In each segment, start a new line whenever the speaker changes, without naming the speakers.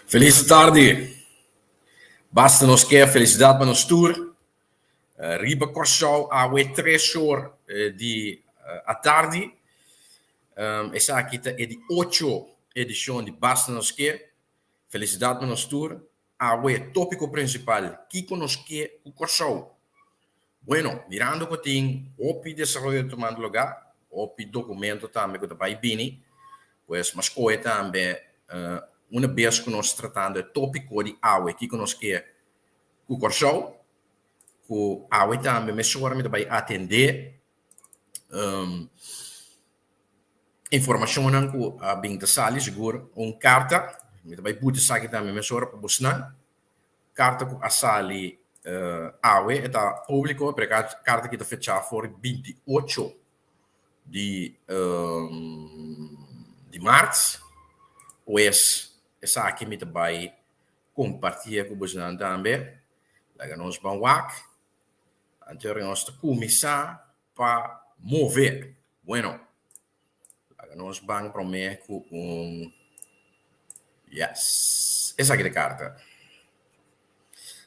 Felis tardi. Basta nos ke felisidat pa nos tur. Riba Kòrsou awe tres or di atardi. Esaki ta e di ocho edishon di Basta nos ke. Felisidat pa nos tur. Awe tópiko prinsipal, Kiko nos ke ku Kòrsou? Bueno, mirando ku tin hopi desaroyo tumando lugá, hopi dokumento tambe ku ta bai bini, pues mas kohe tambe una bes ku nos tratando e tópiko di awe, kiko nos ke ku Kòrsou, ku awe tambe mesora mi ta bai atendé Informashonnan ku a bin ta sali sigur un karta, mi ta bai buta esaki tambe mesora pa bosnan, karta ku a sali awe e ta públiko pero e karta aki ta fechá for di 28 di di mart, pues esaki mi ta bai kompartié ku bosnan tambe, laga nos ban wak, anto nos ta kuminsá pa move. Bueno, laga nos ban promé ku un Yes, esaki ta e karta.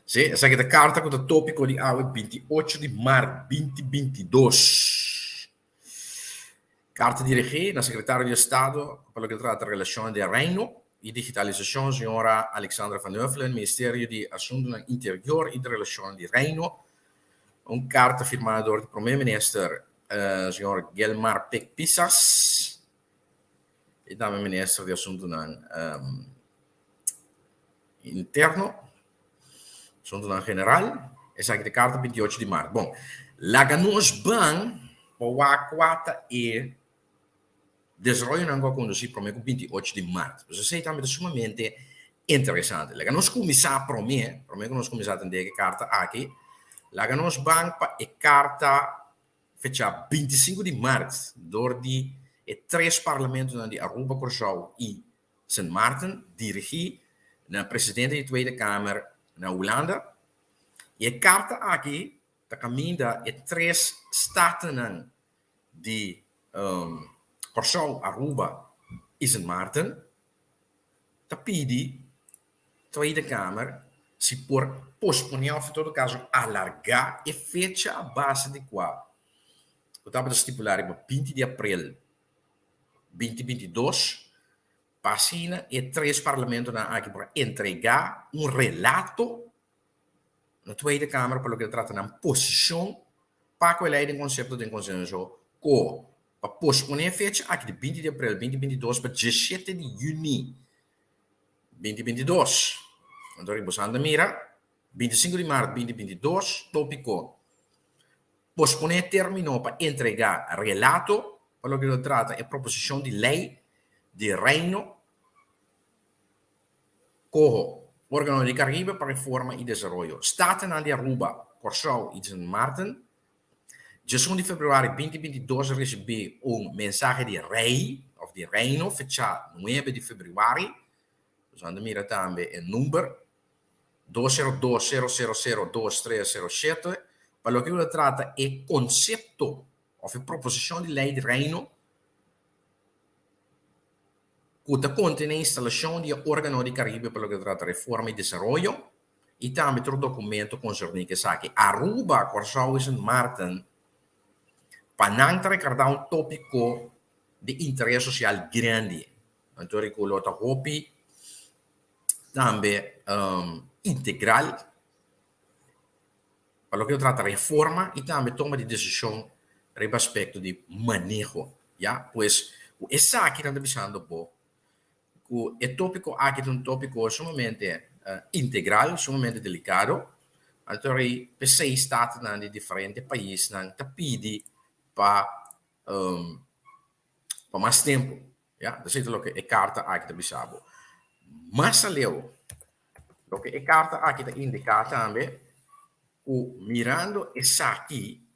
Sí, esaki ta e karta ku ta tópiko di awe 28 di mart 2022. Karta dirigí na Sekretario di Estado pa loke ta trata Relashonnan den Reino i Digitalisashon, señora Alexandra van Huffelen, Ministerio di Asuntunan Interior i di Relashonnan di Reino, Un karta firmá dor di Promé Minister señor Gilmar Pik Pisas i tambe Minister di Asuntunan Interno, Asuntunan General. Esaki ta e karta 28 di mart. Bon, laga nos ban pa wak kua ta e Desaroyonan ku a kondusí promé ku 28 di mart. Pues esei tambe ta sumamente interesante. Laga nos kuminsá promé, promé ku nos kuminsá atendé e karta aki, laga nos ban pa e karta fechá 25 di mart dor di e tres parlamentonan di Aruba, Kòrsou i Sint Maarten, dirigí na presidente di Tweede Kamer na Hulanda. I e karta aki ta kaminda e tres statennan di Kòrsou, Aruba i Sint Maarten ta pidi Tweede Kamer si por posponé òf en todo kaso alargá e fecha a base di kua ku tabata stipulá riba 20 di aprel 2022 pa asina e tres parlamentonan aki por entregá un relato Na Tweede Kamer pa loke ta trata nan posishon pa ku e lei den konsepto den konsenso ko pa posponé e fecha aki di 20 di aprel 2022 pa 17 di yüni 2022. Anto riba boso anda mira 25 di mart 2022 topiko posponé e término pa entregá relato pa loke ta trata e proposishon di lei di Reino. Coho, Organo di Caribe pa Reforma y Desaroyo, Statennan di Aruba, Corsou y Sint Maarten, 11 di februari 2022 a ricibi un mensahe di Rey of di Reino fecha 9 di februari, nos a mira tambe e number, 202 000 2307, pa loke ta trata e concepto of e proposicion di ley di Reino ku ta kontené instalashon di e Órgano di Karibe pa loke ta trata reforma i desaroyo i tambe tur dokumento konserní ku esaki. Aruba, Kòrsou i Sint Maarten pa nan ta rekardá un tópiko di interes sosial grandi. Anto riku lo ta hopi tambe integral. Pa loke ta trata reforma y tambe toma di decision riba aspecto di maneho, ya. Pues cu esaki nan ta bisando bo cu e topico aki ta un topico sumamente integral, sumamente delicado, anto rei p'esey statennan di diferente paisnan ta pidi pa pa mas tempo, ya. Esey ta loke e carta aki ta bisa bo. Mas aleu Loke e karta aki ta indiká tambe ku mirando esaki,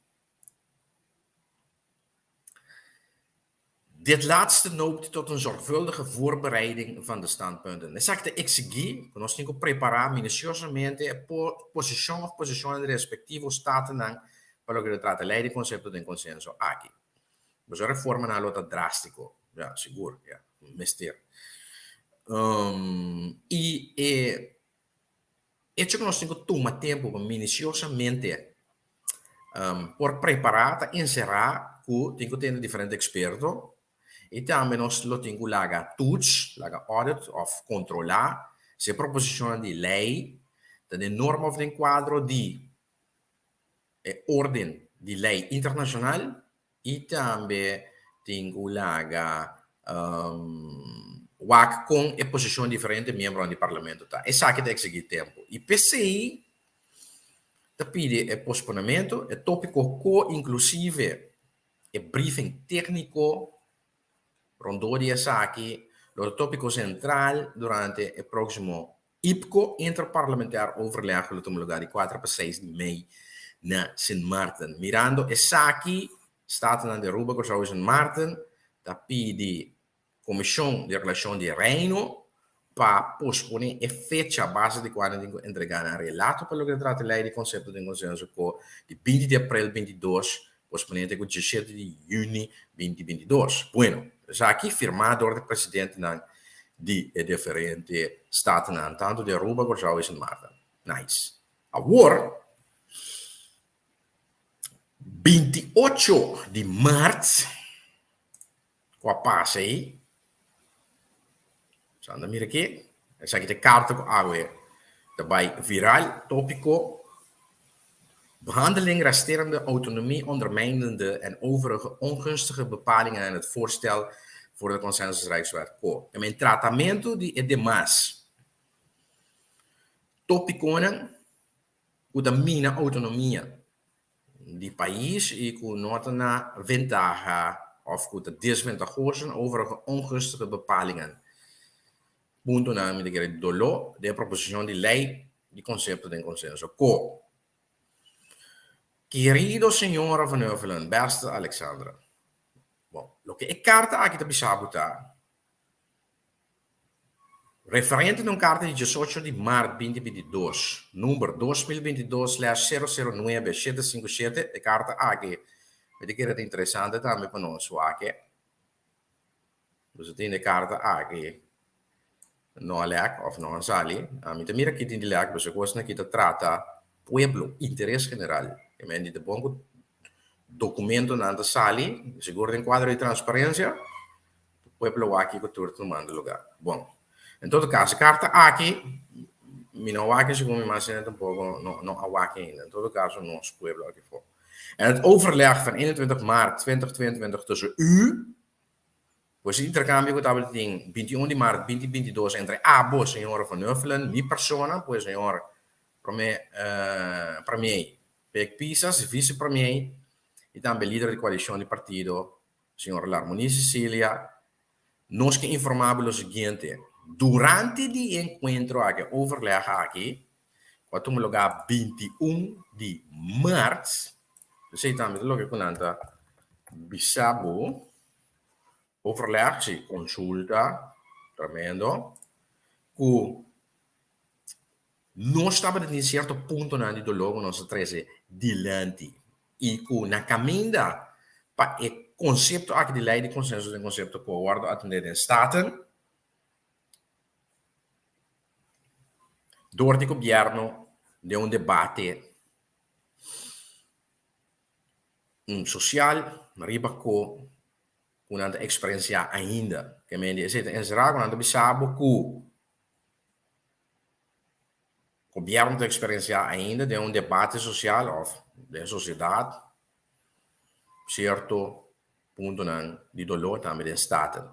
Dit laatste noopt tot een zorgvuldige voorbereiding van de standpunten. Esaki ta eksigí ku nos tin ku prepará minusiosamente e posishon òf posishonnan di respektivo statennan pa loke ta trata lei di konsepto den konsenso aki. Boso reformanan lo ta drástiko. Ya, sigur, ya, mester. I e echo ku nos tin ku tuma tempu pa minisiosamente por prepará ta enserá ku tin ku tene diferente eksperto i tambe nos lo tin ku laga toets, laga audit òf kontrolá si e proposishonnan di lei ta den norma òf den kuadro di e orden di lei internashonal i tambe tin ku laga wak kon e posishon di diferente miembronan di parlamento ta. Esaki ta eksigí tempu i p'esei ta pidi e posponamentu. E tópiko ko inklusive e briefing tékniko rondó di esaki lo ta tópiko sentral durante e próksimo IPCO, Interparlementair Overleg, ku lo tuma lugá di kuater pa seis di mei na Sint Maarten. Mirando esaki, Statennan di Aruba, Kòrsou i Sint Maarten ta pidi Komishon di Relashon di Reino pa posponé e fecha a base di kua nan tin ku entregá nan relato pa loke ta trata e lei di konsepto den konsenso ku di binti di aprel binti dos posponé te ku diesshete di yüni binti binti dos. Bueno, esaki firmá dor di presidentenan di e diferente statennan, tantu di Aruba, Kòrsou i Sint Maarten. Nice. Awor, binti ocho di mart ku a pasa ei, nos anda mira aki, esaki ta e karta ku awe ta bai viral, tópiko, Behandeling resterende autonomie ondermijnende en overige ongunstige bepalingen in het voorstel voor de Consensus Rijkswet ko. E men tratamentu di e demas tópikonan ku ta mina outonomia di pais i ku no ta na ventaha òf ku ta desventahoso en overige ongunstige bepalingen. Puntonan mi ta kere doló den e proposishon di lei di konsepto den konsenso ko. Kerido señora Van Huffelen, beste Alexandra. Bon, loke e karta aki ta bisa bo ta, referente na un karta di diesocho di mart binti binti dos, number 2022 slash sero sero nuebe shete sinku shete, e karta aki mi ta kere ta interesante tambe pa nos wak. Boso tin e karta aki no a lek of no a sali. Ami ta mira ki tin di lek, boso kosnan ki ta trata pueblo, interes general. E men di ta bon ku dokumentonan ta sali, sigur den kuadro di transparensia, pueblo wak kiko tur ta tumando lugar. Bon, en todo kaso e karta aki mi no a wak segun mi mas hende tampoko no a wak ainda. En todo kaso nos pueblo aki for. En het overleg van 21 maart 2022 tussen u, pues e intercambio cu tabata tin 21 di maart 2022 entre abo, señor Van Huffelen, mi persona, pues señor Prome Premier Pek Pisas, Vice Premier y tambe lider di coalicion di partido, señor Larmonie Cecilia, nos ke informa bo lo siguiente, durante di e encuentro aki, e overleg aki, ku a tuma lugá 21 di mart, esei tambe ta loke ku nan ta bisa bo, overleg, si, konsulta, tremendo, ku nos tabata tin sierto puntonan di doló ku nos a trese dilanti i ku na kaminda pa e konsepto aki di lei di konsensus den konsepto ku a wòrdu atendé den Staten, Dor di gobièrnu den un debate sosial riba ko ku nan ta eksperensiá ainda. Ke men di esei ta enserá ku nan ta bisa bo ku gobièrnu ta eksperensiá ainda den un debate sosial òf den sosiedat sierto puntonan di doló tambe den Staten.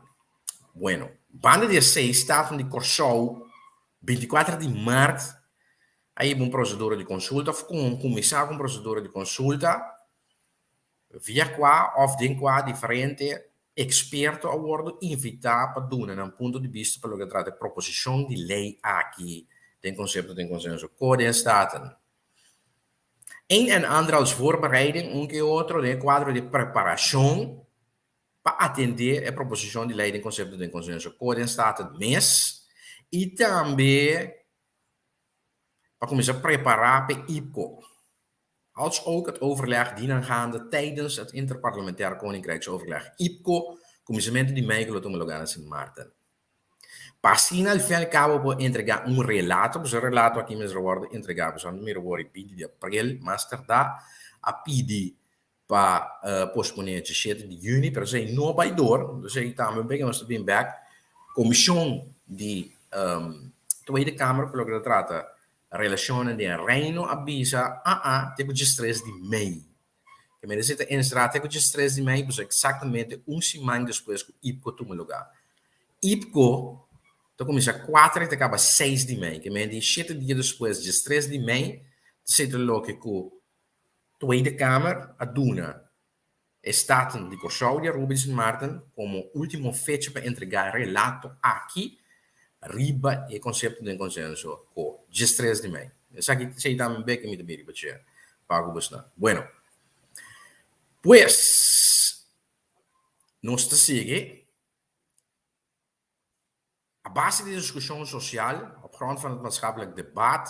Bueno, banda di esei Staten di Kòrsou 24 di mart a hiba un prosedura di konsulta òf kuminsá ku un prosedura di konsulta via kua òf den kua diferente eksperto a wòrdu invitá pa duna nan punto di bista pa loke ta trata e proposishon di lei aki den konsepto den konsenso ko den Staten. Een en ander als voorbereiding un ke otro den e kuadro di preparashon pa atendé e proposishon di lei den konsepto den konsenso ko den Staten mes i tambe pa kuminsá prepará p'e IPCO. Als ook het overleg dienaangaande tijdens het Interparlementair Koninkrijksoverleg, IPCO, kuminsamentu di mei ku lo tuma lugá na Sint Maarten. Pa asina al fin al cabo por entrega un relato, pues e relato aki mester wordo entrega, pues ando mira wor e 20 di april mas tardá a pidi pa pospone 17 di juni, pero esei no bai door, entonces ei tambe un beke nos ta bin bek. Comision di Tweede Kamer pa loke ta trata relacionnan den Reino a bisa, ah ah, te cu 13 di mei. Ke mester ta ensra te cu 13 di mei, pasobra exactamente un siman despues cu IPCO tuma lugar. IPCO ta cuminsa 4 y ta caba 6 di mei, ke men di shete dia despues, 13 di mei, ta seta loke cu Tweede Kamer a duna e Staten di Kòrsou, di Aruba i di Sint Maarten komo último fecha pa entregá e relato aki riba e konsepto den konsenso ku 13 di mei. Esaki esei tambe bek mi ta bini riba dje pa ku bosnan. Bueno, pues nos ta sigui. A base di diskushon sosial, op grond van het maatschappelijk debat,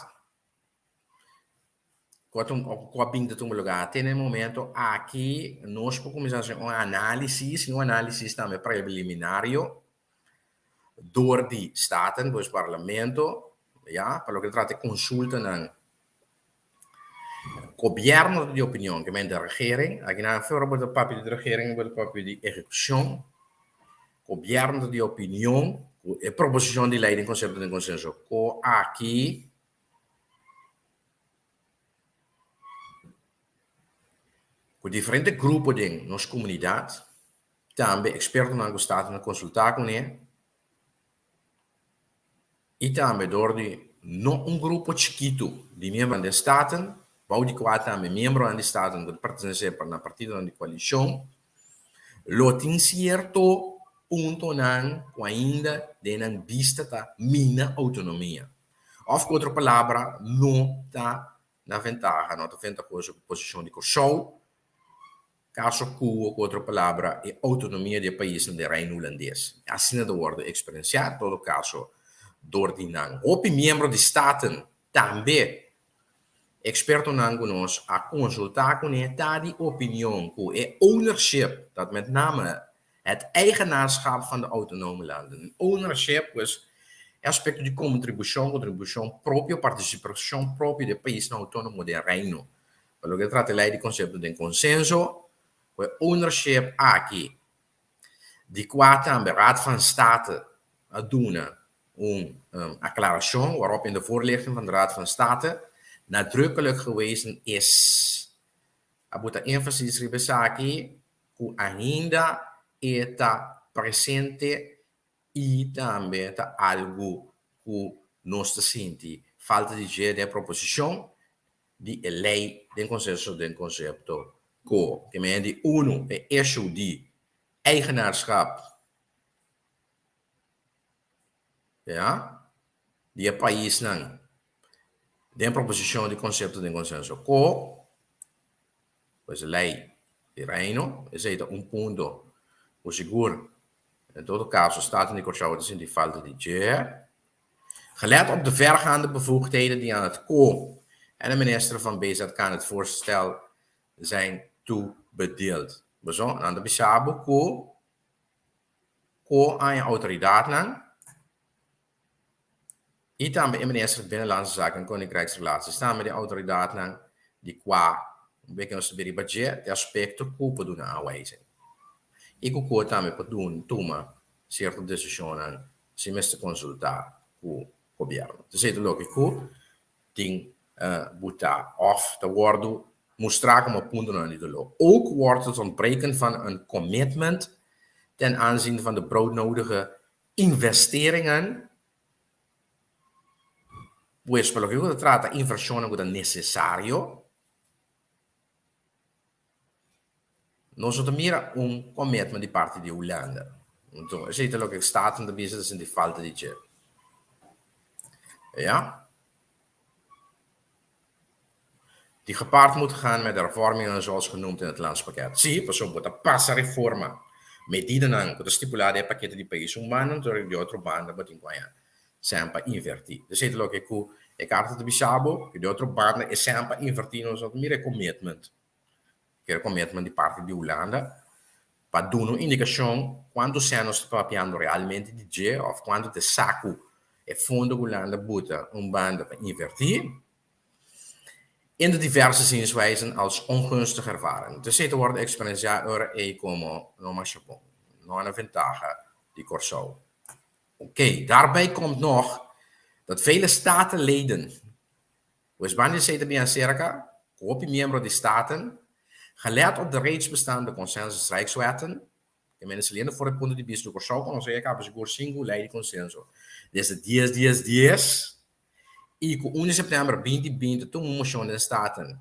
ku a ku a bin ta tuma lugá te na e momento aki, nos por kuminsá hasi un análisis, i un análisis tambe preliminario dor di Staten, pues Parlamento, ya, pa loke ta trata e konsultanan. Gobièrnu ta di opinion, ke men de regering, aki nan ora bo ta papia di regering bo ta papia di ehekushon, gobièrnu ta di opinion ku e proposishon di lei den konsepto den konsenso ko aki ku diferente grupo den nos komunidat, tambe ekspertonan ku Staten a konsultá kuné, I tambe dor di no un grupo chikitu di miembronan den Staten, bou di kua tambe miembronan di Staten ku ta pertenesé na partidonan di koalishon, lo tin sierto puntonan ku ainda den nan bista ta mina outonomia. Òf ku otro palabra, no ta na ventaha, no ta ventahoso ku posishon di Kòrsou Kaso ku, ku otro palabra, e outonomia di e paisnan den Reino Hulandes. Asina ta wòrdu eksperensiá, en todo kaso, dor di nan. Hopi miembro di Staten, tambe ekspertonan ku nos a konsultá kuné, ta di opinion ku e ownership, dat met name het eigenaarschap van de autonome landen, ownership, pues e aspekto di kontribushon, kontribushon propio, partisipashon propio di e paisnan outónomo den Reino. Pa loke ta trata e lei di konsepto den konsenso, ku e ownership aki, di kua tambe Raad van State a duna un aklarashon, waarop in de voorlichting van de Raad van State nadrukkelijk gewezen is, a buta énfasis riba esaki ku ainda e ta presente i tambe ta algu ku nos ta sinti falta di dje den e proposishon di e lei den konsenso den konsepto ku te meen di unu e issue di eigenaarschap ya di e paisnan den proposishon di konsepto den konsenso ku pues lei di Reino esei ta un punto ku sigur en todo kaso Staten di Kòrsou ta sinti falta di dje. Gelet op de vergaande bevoegdheden die aan het ko en de minister van BZK in het voorstel zijn toebedeeld. Boso, nan ta bisa bo ku ko aña outoridatnan i tambe e minister di Binnenlandse Zaken en Koninkrijksrelaties tambe di outoridatnan di kua un beke nos ta bira riba dje di aspekto ku por duna aanwijzing i ku ko tambe por duna tuma sierto desishonnan si mester konsultá ku gobièrnu. Ta esei ta loke ku tin butá òf ta wòrdu mustrá komo puntonan di doló. Ook wordt het ontbreken van een commitment ten aanzien van de broodnodige investeringen, pues pa loke ku ta trata invershonnan ku ta nesesario, Nos no ta mira un commitment di parti di Hulanda. Enton, esei ta loke Staten ta bisa ta sinti falta di dje. Ja. Die gepaard moet gaan met hervormingen zoals genoemd in het landspakket. Sí, pasobra bo ta pasa reforma, medidanan ku ta stipulá den e pakete di pais un banda, anto di otro banda bo tin ku haña sèn pa invertí. Esei ta loke ku e karta ta bisa bo, ku di otro banda e sèn pa invertí nos no ta mira e commitment. Kier commitment di parti di Hulanda. Pa duna un indikashon kuantu sèn nos ta papiando realmente di dje òf kuantu ta e saku, e fondo ku Hulanda buta un banda pa invertí. In de diverse zienswijzen als ongunstig ervaren. Esei ta wòrdu eksperensiá ora ei komo no masha bon, no na ventaha di Kòrsou. Oké, daarbij komt nog dat vele Statenleden, pues banda di esei ta bien aserka ku hopi miembro di Staten, gelet op de reeds bestaande consensus Rijkswetten, ke mende saliendo for e punto di bista di Kòrsou konosé e kaba sigur sinku lei di konsenso desde dies dies dies i ku un di sèptèmber binti binti tuma un moshon den Staten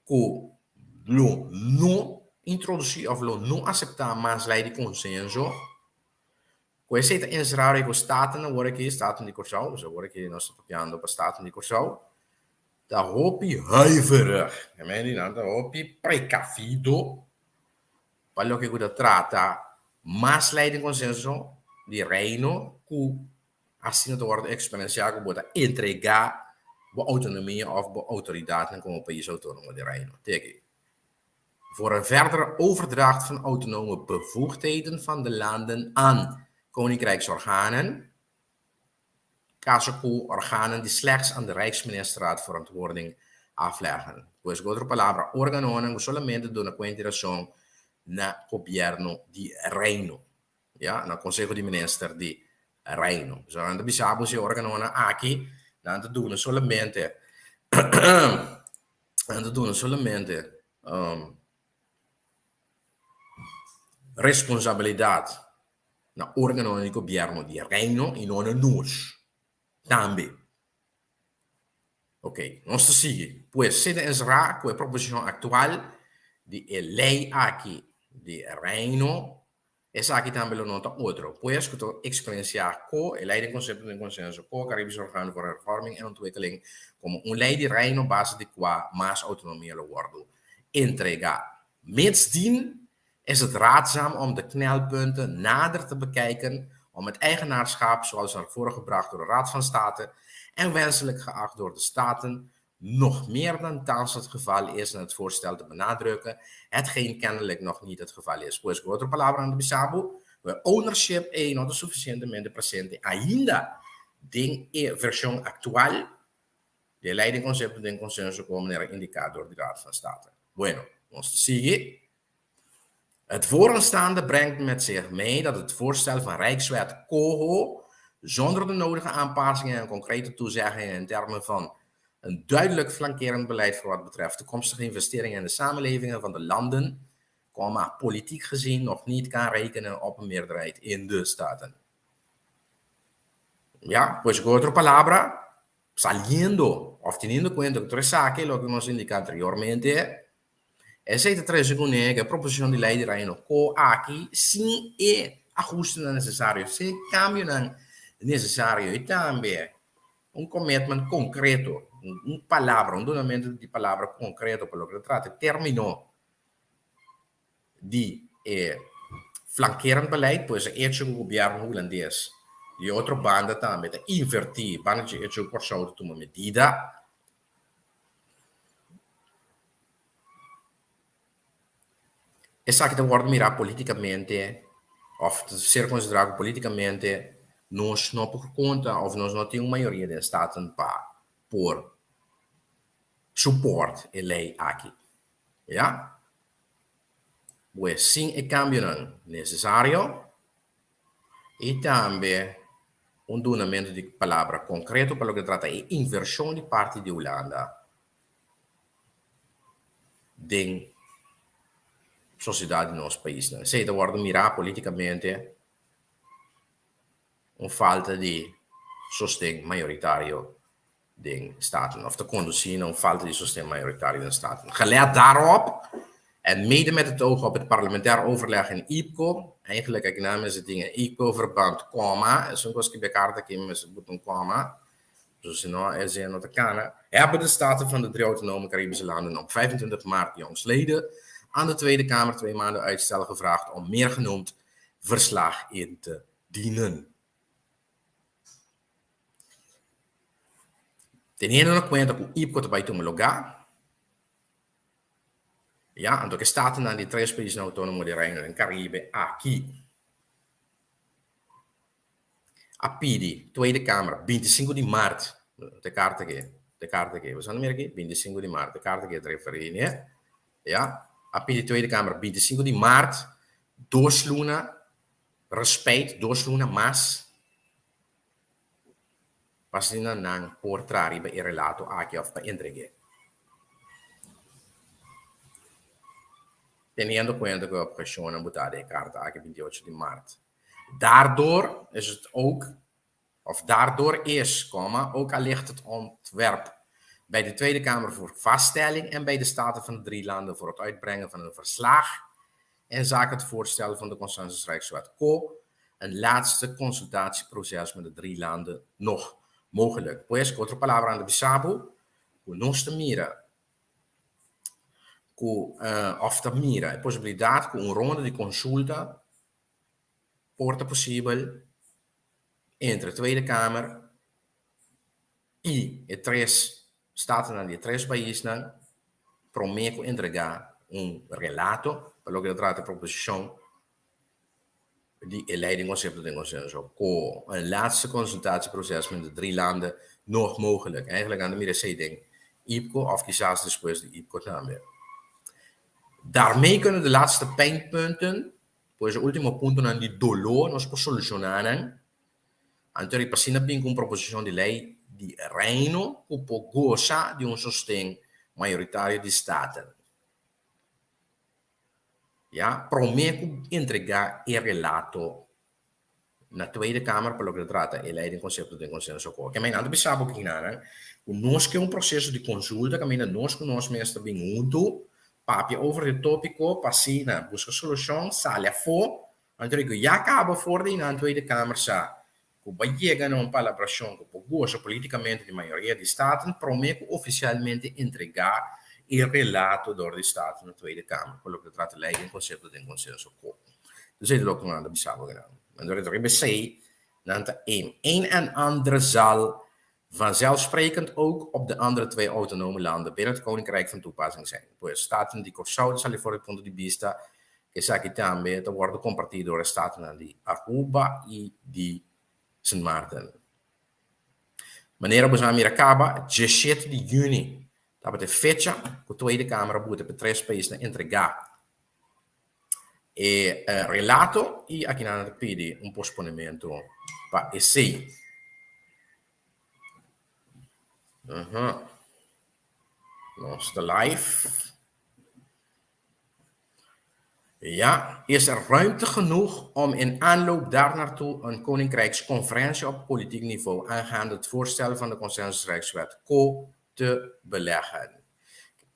ku lo no introdusí òf lo no aseptá mas lei di konsenso. Ku esei ta enserá ku Staten awor aki, Staten di Kòrsou, pues awor aki nos ta papiando pa Staten di Kòrsou, ta hopi huiverig, e men di nan ta hopi prekavido pa loke ku ta trata mas lei di konsenso di Reino ku asina ta wòrdu eksperensiá ku bo ta entregá bo outonomia òf bo outoridatnan komo pais outónomo di Reino. Te aki. Voor een verdere overdracht van autonome bevoegdheden van de landen aan Koninkrijksorganen, kaso ku organen di slechts aan de Rijksministerraad verantwoording afleggen. Pues ku otro palabra, organonan ku solamente duna kuenta i rason na gobièrnu di Reino, ya, na Konseho di Minister di Reino. So nan ta bisa bo si e organonan aki nan ta duna solamente Nan ta duna solamente responsabilidat na organonan di gobierno di Reino i no na nos tambe. Ok, nos ta sigui. Pues si ta enserá ku e proposishon aktual di e lei aki di Reino Esaki tambe lo no ta otro, pues ku ta eksperensiá ko e Lei den Konsepto den Konsenso ko Caribisch Orgaan voor Hervorming en Ontwikkeling komo un lei di Reino base di kua mas outonomia lo wòrdu entregá. Mitsdien is het raadzaam om de knelpunten nader te bekijken om het eigenaarschap zoals naar voren gebracht door de Raad van State en wenselijk geacht door de Staten nog meer dan thans het geval is in het voorstel te benadrukken, hetgeen kennelijk nog niet het geval is. Pues, ku otro palabra nan ta bisa bo, ku e ownership ei no ta sufisientemente presente ainda den e vershon aktual di e Lei den Konsepto den Konsenso komo manera indiká dor di Raad van State. Bueno, nos ta sigui. Het vorenstaande brengt met zich mee dat het voorstel van Rijkswet Coho zonder de nodige aanpassingen en concrete toezeggingen in termen van een duidelijk flankerend beleid voor wat betreft toekomstige investeringen in de samenlevingen van de landen, komma, politiek gezien nog niet kan rekenen op een meerderheid in de Staten. Ja, pues ku otro palabra, saliendo of teniendo cuenta ku tur esaki, loke nos a indica anteriormente, Esei ta trese kuné ku e proposishon di lei di Reino ko aki sin e ahustenan nesesario, sin e kambionan nesesario i tambe un commitment konkreto, un palabra, un dunamentu di palabra konkreto pa loke ta trata e término di e flankerend beleid, pues e echo ku gobièrnu hulandes di otro banda tambe ta invertí banda dje echo ku Kòrsou ta tuma medida. Esaki ta wòrdu mirá polítikamente òf ta ser konsiderá ku polítikamente nos no por konta òf nos no tin un mayoria den Staten pa por suport e lei aki. Ya. Pues sin e kambionan nesesario I tambe un dunamentu di palabra konkreto pa loke ta trata e invershon di parti di Hulanda den sosiedat di nos paisnan. Esei ta wòrdu mirá politikamente un falta di sosten mayoritario den Staten of ta conduci na un falta di sosten mayoritario den Staten. Gelet daarop en mede met het oog op het parlementair overleg in IPCO, eigenlijk aki nan mester tin e IPCO verband komma, esun ku a skibi e karta aki mester buta un komma, pasobra si no e zin no ta kana, hebben de Staten van de drie autonome Caribische landen op 25 maart jongstleden aan de Tweede Kamer twee maanden uitstel gevraagd om meergenoemd verslag in te dienen. Teniendo na kuenta ku IPCO ta bai tuma lugá, Ya, anto ku e statennan di tres paisnan outónomo di Reino den Karibe aki a pidi Tweede Kamer bintisinku di mart, ta e karta aki, ta e karta aki, boso a mira aki? Bintisinku di mart, e karta aki ta referí n'e, ya, a pidi Tweede Kamer bintisinku di mart, dos luna respijt, dos luna mas. Pa asina nan por traha riba e relato aki òf pa entreg'é. Teniendo kuenta ku e obheshonnan butá den e karta aki 28 di mart. Daardoor is het ook, of daardoor is, komma, ook allicht het ontwerp bij de Tweede Kamer voor vaststelling en bij de Staten van de drie landen voor het uitbrengen van een verslag inzake het voorstel van de Consensusrijkswet Co een laatste consultatieproces met de drie landen nog mogelijk. Pues, ku otro palabra nan ta bisa bo ku nos ta mira ku òf ta mira e posibilidat ku un ronda di konsulta por ta posibel entre Tweede Kamer i e tres statennan di e tres paisnan promé ku entregá un relato pa loke ta trata e proposishon di e lei den konsepto den konsenso ku un laatste konsultatieproces met de drie landen nog mogelijk. Eigenlijk nan ta mira esei den IPCO òf kisas despues di IPCO tambe. Daarmee kunnen de laatste pijnpunten, pues e ultimo puntonan di doló nos por solushoná nan. Anto riba asina bin ku un proposishon di lei di Reino ku por gosa di un sosten mayoritario di Staten. Ya promé ku entregá e relato na Tweede Kamer pa loke ta trata e lei den konsepto den konsenso ku. Oke, nan ta bisa bo kinanan ku nos ke un proseso di konsulta kaminda nos ku nos mes ta bin huntu papia over e topiko pa asina buska solushon sali afó. Anto di ku ya kaba for di nan Tweede Kamer sa ku bo a yega na un palabrashon ku por gosa politikamente di mayoria di Staten promé ku ofisialmente entregá e relato dor di Staten na Tweede Kamer pa loke ta trata lei den konsepto den konsenso ku. Dus ei ta loke nan ta bisa bo kinan. Anto riba esei nan ta aim. Een en ander zal vanzelfsprekend ook op de andere twee autonome landen binnen het Koninkrijk van toepassing zijn. Pues, Staten di Kòrsou ta sali for di punto di bista ku esaki tambe ta wòrdu kompartí dor e statennan di Aruba i di Sint Maarten. Manera bo sa mira kaba, diesshete di yüni tabata e fecha ku Tweede Kamer a buta pa e tres paisnan entregá e relato i akinan ta pidi un posponementu pa esei. Aha. Nos ta live. Ja, is er ruimte genoeg om in aanloop daarnaartoe een Koninkrijksconferentie op politiek niveau aangaande het voorstel van de Consensusrijkswet Co te beleggen?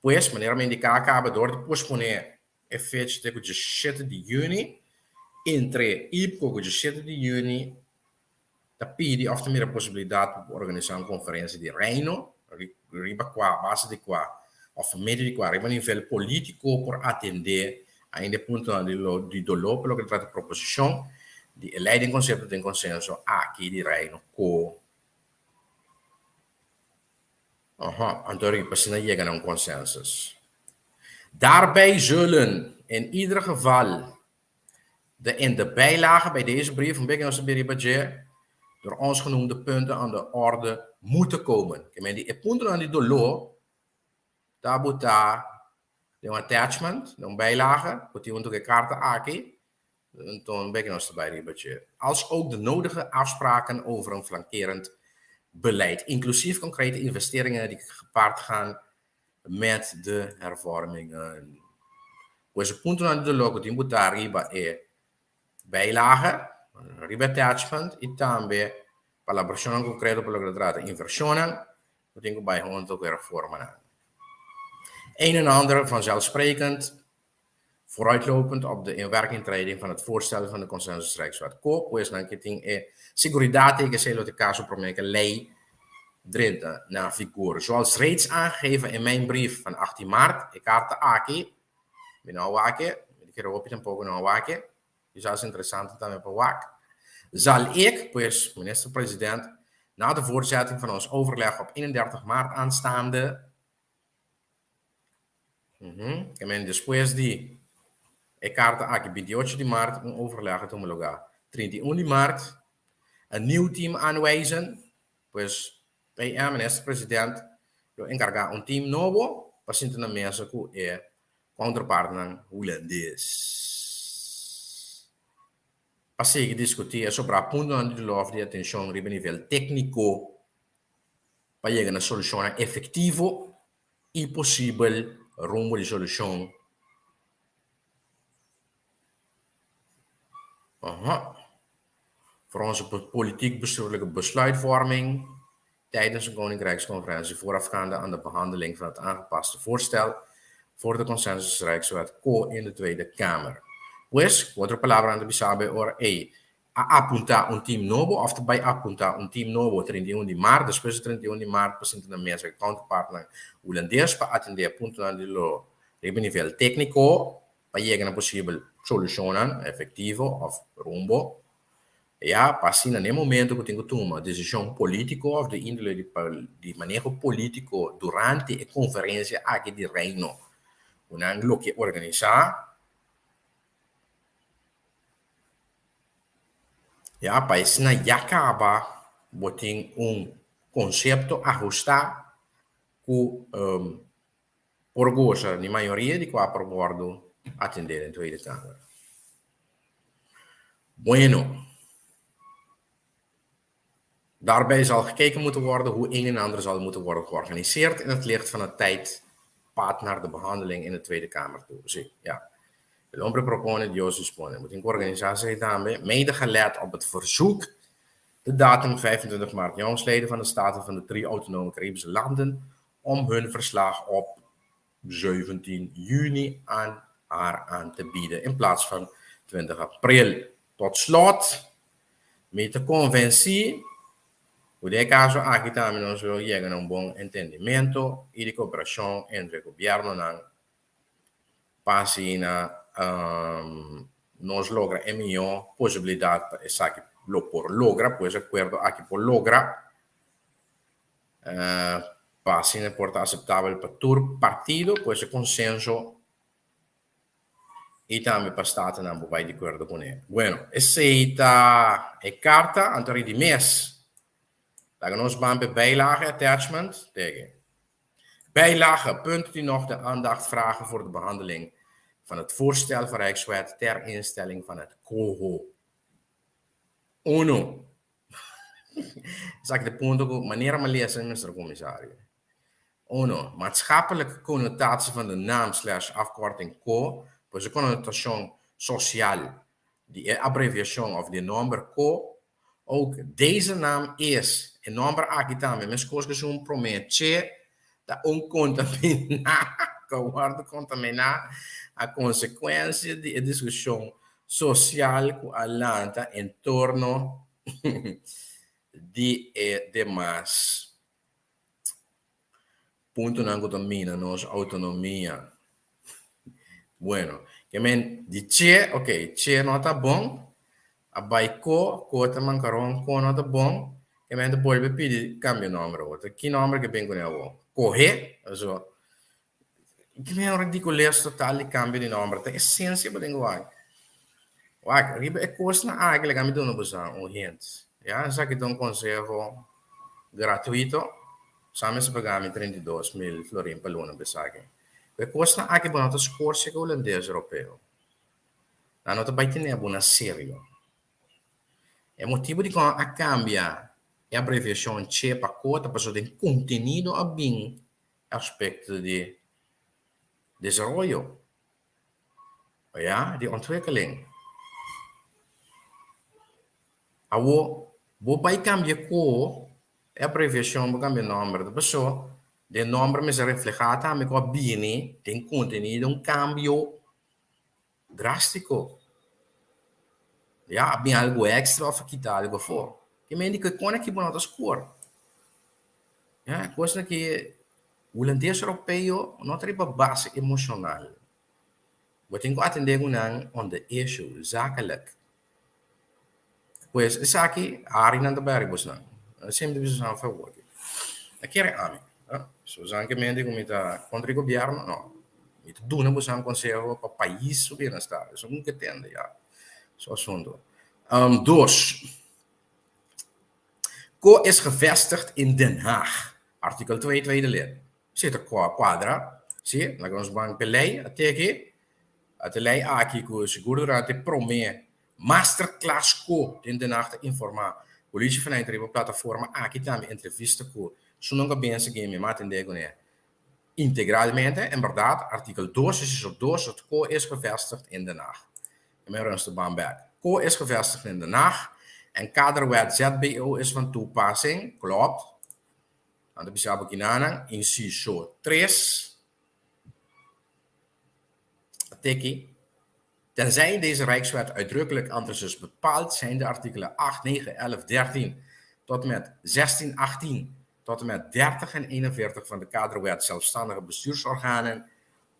Pues, manera mi indiká kaba dor di posponé e fecha te ku diesshete di yüni, entre IPCO ku diesshete di yüni ta pidi òf ta mira posibilidat pa por organisá un konferensia di Reino riba kua, a base di kua òf pa medio di kua riba nivel polítiko por atendé ainda e puntonan di doló pa loke ta trata proposishon di e lei den konsepto den konsenso aki di Reino ku Aha, anto riba asina yega na un consensus. Daarbij zullen in ieder geval de in de bijlage bij deze brief, un bek nos ta bira riba dje, door ons genoemde punten aan de orde moeten komen. Ke men di e puntonan di doló ta botá den un attachment, den un bijlage, ku tin huntu ku e karta aki, Anto bek nos ta bai riba dje. Als ook de nodige afspraken over een flankerend beleid, inclusief concrete investeringen die gepaard gaan met de hervormingen. Pues e puntonan di doló ku tin botá riba e bijlage, riba e attachment i tambe palabrashonnan konkreto pa loke ta trata invershonnan ku tin ku bai hunto ku e reformanan. Een en ander vanzelfsprekend Vooruitlopend op de inwerkingtreding van het voorstel van de Consensusrijkswet Co, pues nan ke tin e seguridat ei ke esei lo ta e kaso promé ke lei drenta na vigor. Zoals reeds aangegeven in mijn brief van 18 maart, e karta aki, mi no a wak e, mi ta kere hopi tampoko no a wak e, kisas interesante tambe pa wak, zal ik, pues minister-president, na de voortzetting van ons overleg op 31 maart aanstaande, Ke men despues di e karta aki 28 di mart un overleg a tuma lugá. 31 di mart een nieuw team aanwijzen, pues PM, minister president, lo enkargá un team nobo pa sinta na mesa ku e counterpartnan hulandes pa sigui diskutí e sobrá puntonan di doló òf di atenshon riba nivel tékniko pa yega na solushonnan efektivo i posibel rumbo di solushon. Aha. Voor onze politiek-bestuurlijke besluitvorming tijdens een Koninkrijksconferentie voorafgaande aan de behandeling van het aangepaste voorstel voor de consensus Rijkswet ko in de Tweede Kamer. Pues, ku otro palabra nan ta bisa bo e ora ei, A apuntá un tim nobo òf ta bai apuntá un tim nobo 31 di mart. Despues di 31 di mart pa sinta na mesa ku counterpartnan hulandes pa atendé puntonan di lo riba nivel tékniko pa yega na posibel solushonnan efektivo òf rumbo. Ya pa asina na e momento ku tin ku tuma desishon polítiko òf di índole di maneho polítiko durante e konferensia aki di Reino ku nan lo ke organisá. Ya, pa esnan ya kaba bo tin un konsepto ahustá ku por gosa di mayoria di kua por wòrdu atendé den Tweede Kamer. Bueno, daarbij zal gekeken moeten worden hoe een en ander zal moeten worden georganiseerd in het licht van het tijdpad naar de behandeling in de Tweede Kamer toe. Sí, ja. El hombre propone, Dios dispone. Bo tin ku organisá esei tambe, mede gelet op het verzoek de datum 25 maart jongstleden van de Staten van de drie autonome Caribische landen om hun verslag op 17 juni aan haar aan te bieden in plaats van 20 april. Tot slot, mi ta konvensí ku den e kaso aki tambe nos lo yega na un bon entendimento i di koperashon entre gobièrnunan pa asina nos logra e mihó posibilidat pa esaki lo por logra, pues e akuerdo aki por logra pa asina por ta aseptabel pa tur partido, pues e konsenso i tambe pa statennan por bai di akuerdo kuné. Bueno, esei ta e karta, anto riba di mes laga nos ban pa e bijlage, attachment, tege. Bijlage, punten die nog de aandacht vragen voor de behandeling van het voorstel van Rijkswet ter instelling van het COHO. Uno. Esaki ta e punto ku manera mi a lesa, Mister Komisario. Uno, maatschappelijke connotatie van de naam slash afkorting ko, pues e connotacion social di e abreviacion of di e nomber ko. Ook deze naam is, e nomber aki tambe, meskos ku esun promé, che, ta un contaminá, ku a wòrdu contaminá a consecuencia di e discusion social ku a lanta en torno di e demas puntonan ku ta mina nos outonomia. Bueno, ke men di che, ok, che no ta bon, a bai ko, ko ta mankaron, ko no ta bon, ke men ta bolbe pidi kambia nomber awor. Ta ki nomber ke bin kuné awor? Kohe? Pasobra ke men un ridikules total di kambio di nomber. Ta esensia bo tin ku wak. Wak, riba e kosnan aki laga mi duna bo sa un hint. Ya, esaki ta un konseho gratuito, sa mester paga mi 32,000 florin pa luna pa esaki. Ku e kosnan aki bo no ta skorsia ku hulandes europeo. Nan no ta bai tene bo na serio. E motibu dikon a kambia e abreviashon che pa ko ta pasobra den kontenido a bin aspekto di desaroyo, ya, di ontwikkeling. Awor, bo bai kambia ko e abreviashon, bo kambia nòmber, ta paso den nòmber mester reflehá tambe ku a bini den kontenido un kambio drástiko. Ya, a bini algu èkstra òf a kita algu afó. Ke mende ku e kona aki bo no ta skor. Ya, e kosnan ki hulandes europeo no ta riba base emoshonal. Bo tin ku atendé ku nan on the issue, zakelijk. Pues esaki arinan ta bai ariba bosnan. Semper bisa esnan favor. A kere ami. Susan ke mente ku mi ta kontra e gobièrnu? No. Mi ta duna boso un konseho pa pais su bienestar. Esun ku ke tende ya su asuntu. Dos, Ko is gevestigd in Den Haag. Artikel 2 tweede lid. Si ta kuadra, si, laga nos ban p'e lei a teki. A te lei aki ku sigur durante promé masterclass ku den Den Haag ta informá polisje vanuit riba plataforma aki tambe entrevista ku su nunka bense gen mi matendé kuné integralmente. En bèrdat artikel dos inciso dos het ko is gevestigd in Den Haag. E men runs ta ban bèk. Ko is gevestigd in Den Haag en kaderwet ZBO is van toepassing, klopt. Nan ta bisa bo kinanan, inciso tres. Teki. Tenzij deze Rijkswet uitdrukkelijk anders is bepaald, zijn de artikelen 8, 9, 11, 13 tot en met 16, 18 tot en met 30 en 41 van de Kaderwet Zelfstandige Bestuursorganen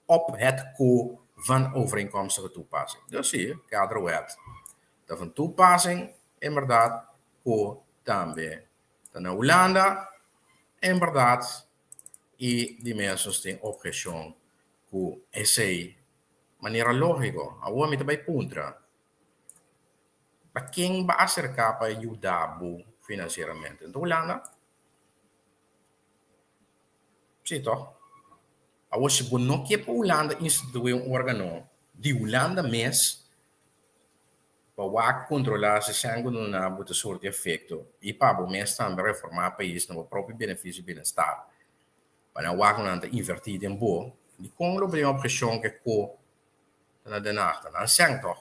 op het ko van overeenkomstige toepassing. Dus zie je, Kaderwet ta van toepassing, inderdaad, ko tambe ta na Hulanda, inderdaad, i di mes nos tin obheshon ku esei manera lógiko. Awor mi ta bai puntra, pa ken bo a aserká pa yuda bo finansieramente? Nto Hulanda? Sí tòg. Awor si bo no ke pa Hulanda instituí un órgano di Hulanda mes pa wak kontrolá si sèn ku duna bo ta surti efekto i pa bo mes tambe reformá pais na bo propio benefisio i bienestar. Pa nan wak ku nan ta invertí den bo, dikon lo bini obheshon ke ko ta na Den Haag? Ta nan sèn tòg.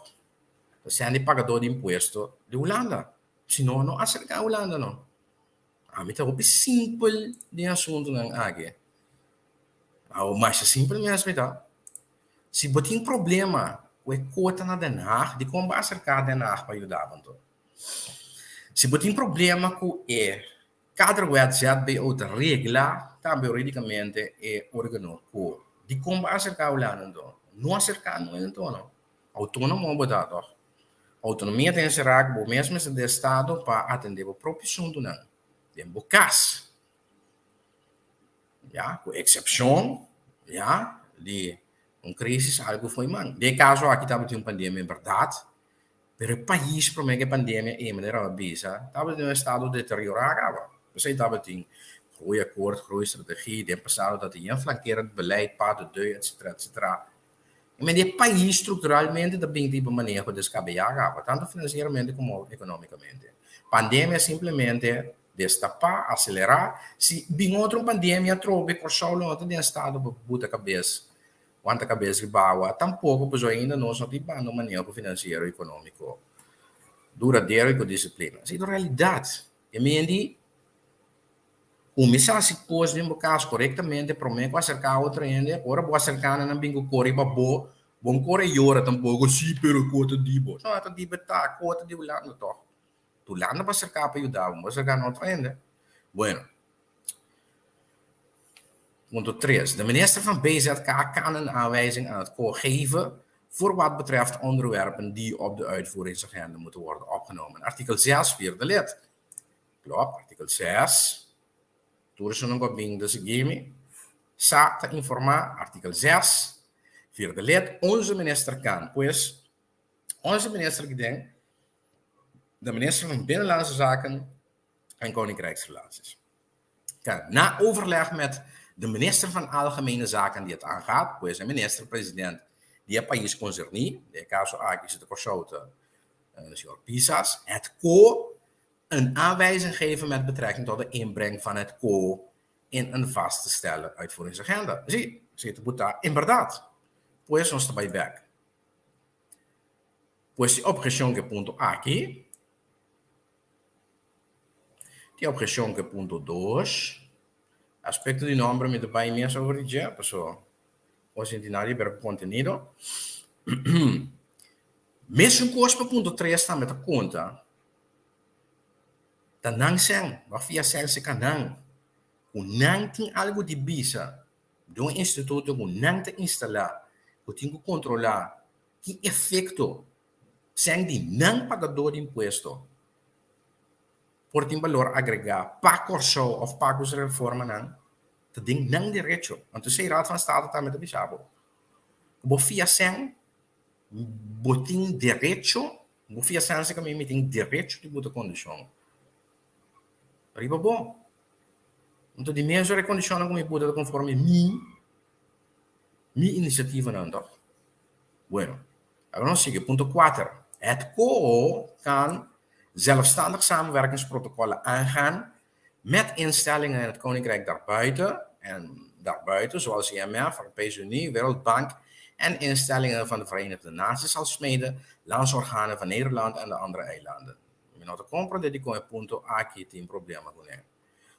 Ta sèn di pagadó di impuesto di Hulanda. Si no, no aserká Hulanda no. Ami ta hopi simpel den asuntunan aki. Awo masha simpel mes mi ta. Si bo tin problema ku e kota na Den Haag, dikon bo aserká Den Haag pa yuda bo anto? Si bo tin problema ku e kaderwet ZBO ta regla tambe huridikamente e organo ku, dikon bo aserká Hulanda anto? No aserká no anto no. Outónomo bo ta tòg? Outonomia ta enserá ku bo mes mester di estado pa atendé bo propio asuntunan den bo kas. Ya, ku eksepshon, ya, di un krisis algu fo'i man. Den e kaso aki tabatin un pandemia en bèrdat, pero e pais promé ku e pandemia ei, manera bo a bisa, tabatin un estado deteriorá kaba. P'esei tabatin groeiakkoord, groeistrategie, den pasado tabatin yen flankerend beleid, pas de deux, etsetera, etsetera. E men di e pais strukturalmente ta bin riba maneho deskabeyá kaba, tantu finansieramente komo ekonomikamente. Pandemia simplemente destapá, aselerá. Si bin otro un pandemia atrobe, Kòrsou lo no ta den estado pa buta kabes, wanta kabes riba awa tampoko, pasobra ainda nos no ta hibando un maneho finansiero i ekonomiko duradero i ku disiplina. Esei ta realidat. E men di Kuminsá hasi kos den bo kas korektamente promé ku aserká otro hende. Ora bo aserká nan, nan bin ku kore riba bo. Bo no kore yora tampoko, sí, pero kos ta di bo. No, ta di bo ta, kos ta di Hulanda tòg. Hulanda bo aserká pa yuda bo, no bo aserká na otro hende. Bueno, punto tres, De minister van BZK kan een aanwijzing aan het koor geven voor wat betreft onderwerpen die op de uitvoeringsagenda moeten worden opgenomen. Artikel 6, vierde lid. Klopt, artikel 6. Tur esun ku a bin ta sigui mi. Sa ta informá, artikel 6, vierde lid, onze minister kan. Pues, onze minister ki den, de minister van Binnenlandse Zaken en Koninkrijksrelaties. Kan, na overleg met de minister van Algemene Zaken die het aangaat, pues e minister-president di e pais konserní, den e kaso aki si ta Kòrsou ta señor Pisas, het ko een aanwijzing geven met betrekking tot de inbreng van het ko in een vast te stellen uitvoeringsagenda. Zie, esei ta botá inberdat. Pues nos ta bai bèk. Pues tin obheshon ku e punto aki. Tin obheshon ku e punto dos. Aspekto di nòmber mi ta bai mes over di dje, paso bo sinti nada di ber ku kontenido. Mesun kos pa punto tres tambe ta konta. Ta nan sèn, bo a fia sèn serka nan, ku nan tin algu di bisa den un instituto ku nan ta instalá, ku tin ku kontrolá ki efekto sèn di nan pagadó di impuesto por tin balor agregá pa Kòrsou òf pa ku su reformanan, ta den nan derecho. Anto esei Raad van State tambe ta bisa bo. Ku bo fia sèn, bo tin derecho, bo fia sèn si kaminda mi tin derecho di buta kondishon riba bo. Anto di mes ora e kondishonnan ku mi buta ta konforme mi, mi inisiativanan tòg. Bueno, awor nos sigui, punto kuater, Het COO kan zelfstandig samenwerkingsprotocollen aangaan met instellingen in het Koninkrijk daarbuiten en daarbuiten, zoals IMF, Europese Unie, Wereldbank en instellingen van de Verenigde Naties alsmede landsorganen van Nederland en de andere eilanden. Mi no ta comprende dikon e punto aki tin problema kuné.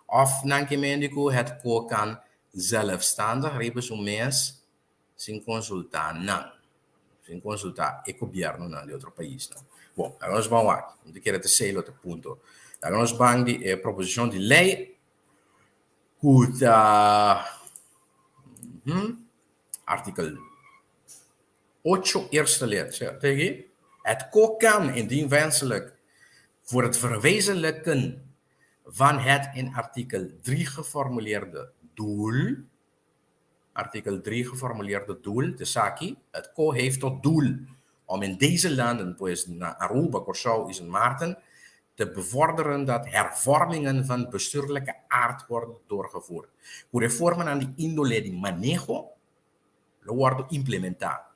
Of nan ke mende ku het ko kan zelfstandig riba su mes sin konsultá nan, sin konsultá e gobièrnunan di otro paisnan. Bon, laga nos ban wak. Mi ta kere ta sey lo ta punto. Laga nos ban di e proposishon di lei ku ta artikel ocho eerste lid. Sierto aki? Het ko kan indien wenselijk voor het verwezenlijken van het in artikel drie geformuleerde doel Artikel drie geformuleerde doel, Esaki, het ko heeft tot doel om in deze landen, pues na Aruba, Kòrsou i Sint Maarten, te bevorderen dat hervormingen van bestuurlijke aard worden doorgevoerd. Ku reformanan di índole di maneho lo wòrdu implementá.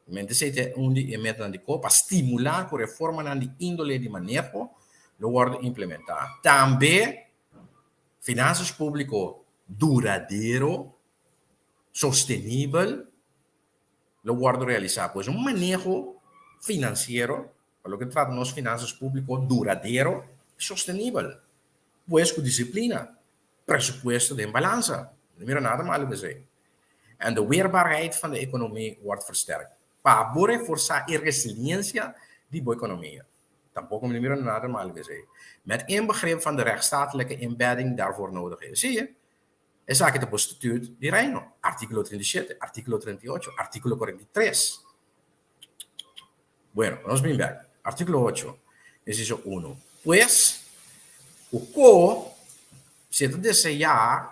Mente esei ta un di e metanan di ko pa stimulá ku reformanan di índole di maneho lo wòrdu implementá. Tambe Finansas públiko duradero, sostenibel, lo wòrdu realisá. Pues un maneho finansiero pa loke ta trata nos finansas públiko duradero i sostenibel. Pues ku disiplina, presupuesto den balansa. No mira nada malu ku esei. En de weerbaarheid van de economie wordt versterkt. Pa bo reforsá e resiliensia di bo ekonomia. Tampoco mi no mira nada malu ku esei. Met inbegrip van de rechtsstatelijke inbedding daarvoor nodig is. Zie je? Esaki ta bo Statuut di Reino, artíkulo 37, artíkulo 38, artíkulo 43. Bueno, nos bin bek. Artíkulo ocho, inciso uno. Pues, ku ko si e ta deseá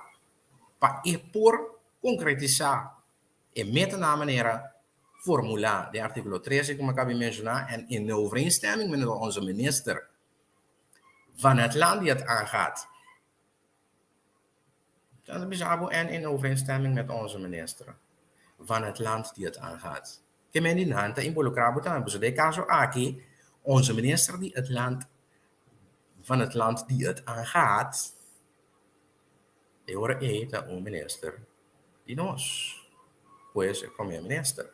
pa e por konkretisá E meta na manera formulá den artíkulo trese ku mi a kaba di menshoná en in overeenstemming met onze minister van het land die het aangaat. Dan ta bisa bo en in overeenstemming met onze minister van het land die het aangaat. Ke men di nan ta involukrá bo tambe, pasobra den e kaso aki onze minister di het land van het land die het aangaat E ora ei ta un minister di nos, pues e prome minister.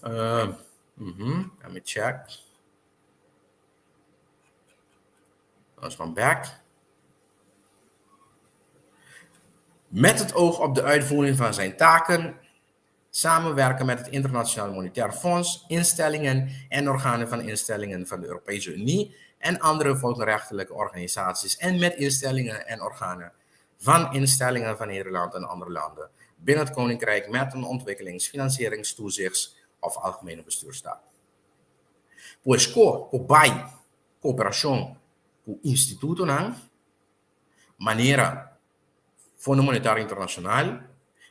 Uh, mm let me check. Nos van back. Met het oog op de uitvoering van zijn taken, samenwerken met het Internationaal Monetair Fonds, instellingen en organen van instellingen van de Europese Unie en andere volkenrechtelijke organisaties en met instellingen en organen van instellingen van Nederland en andere landen binnen het Koninkrijk met een ontwikkelings-, financierings-, toezichts- of algemene bestuurstaak. Pues ko por bai kooperashon ku institutonan manera Fondo Monetario Internacional,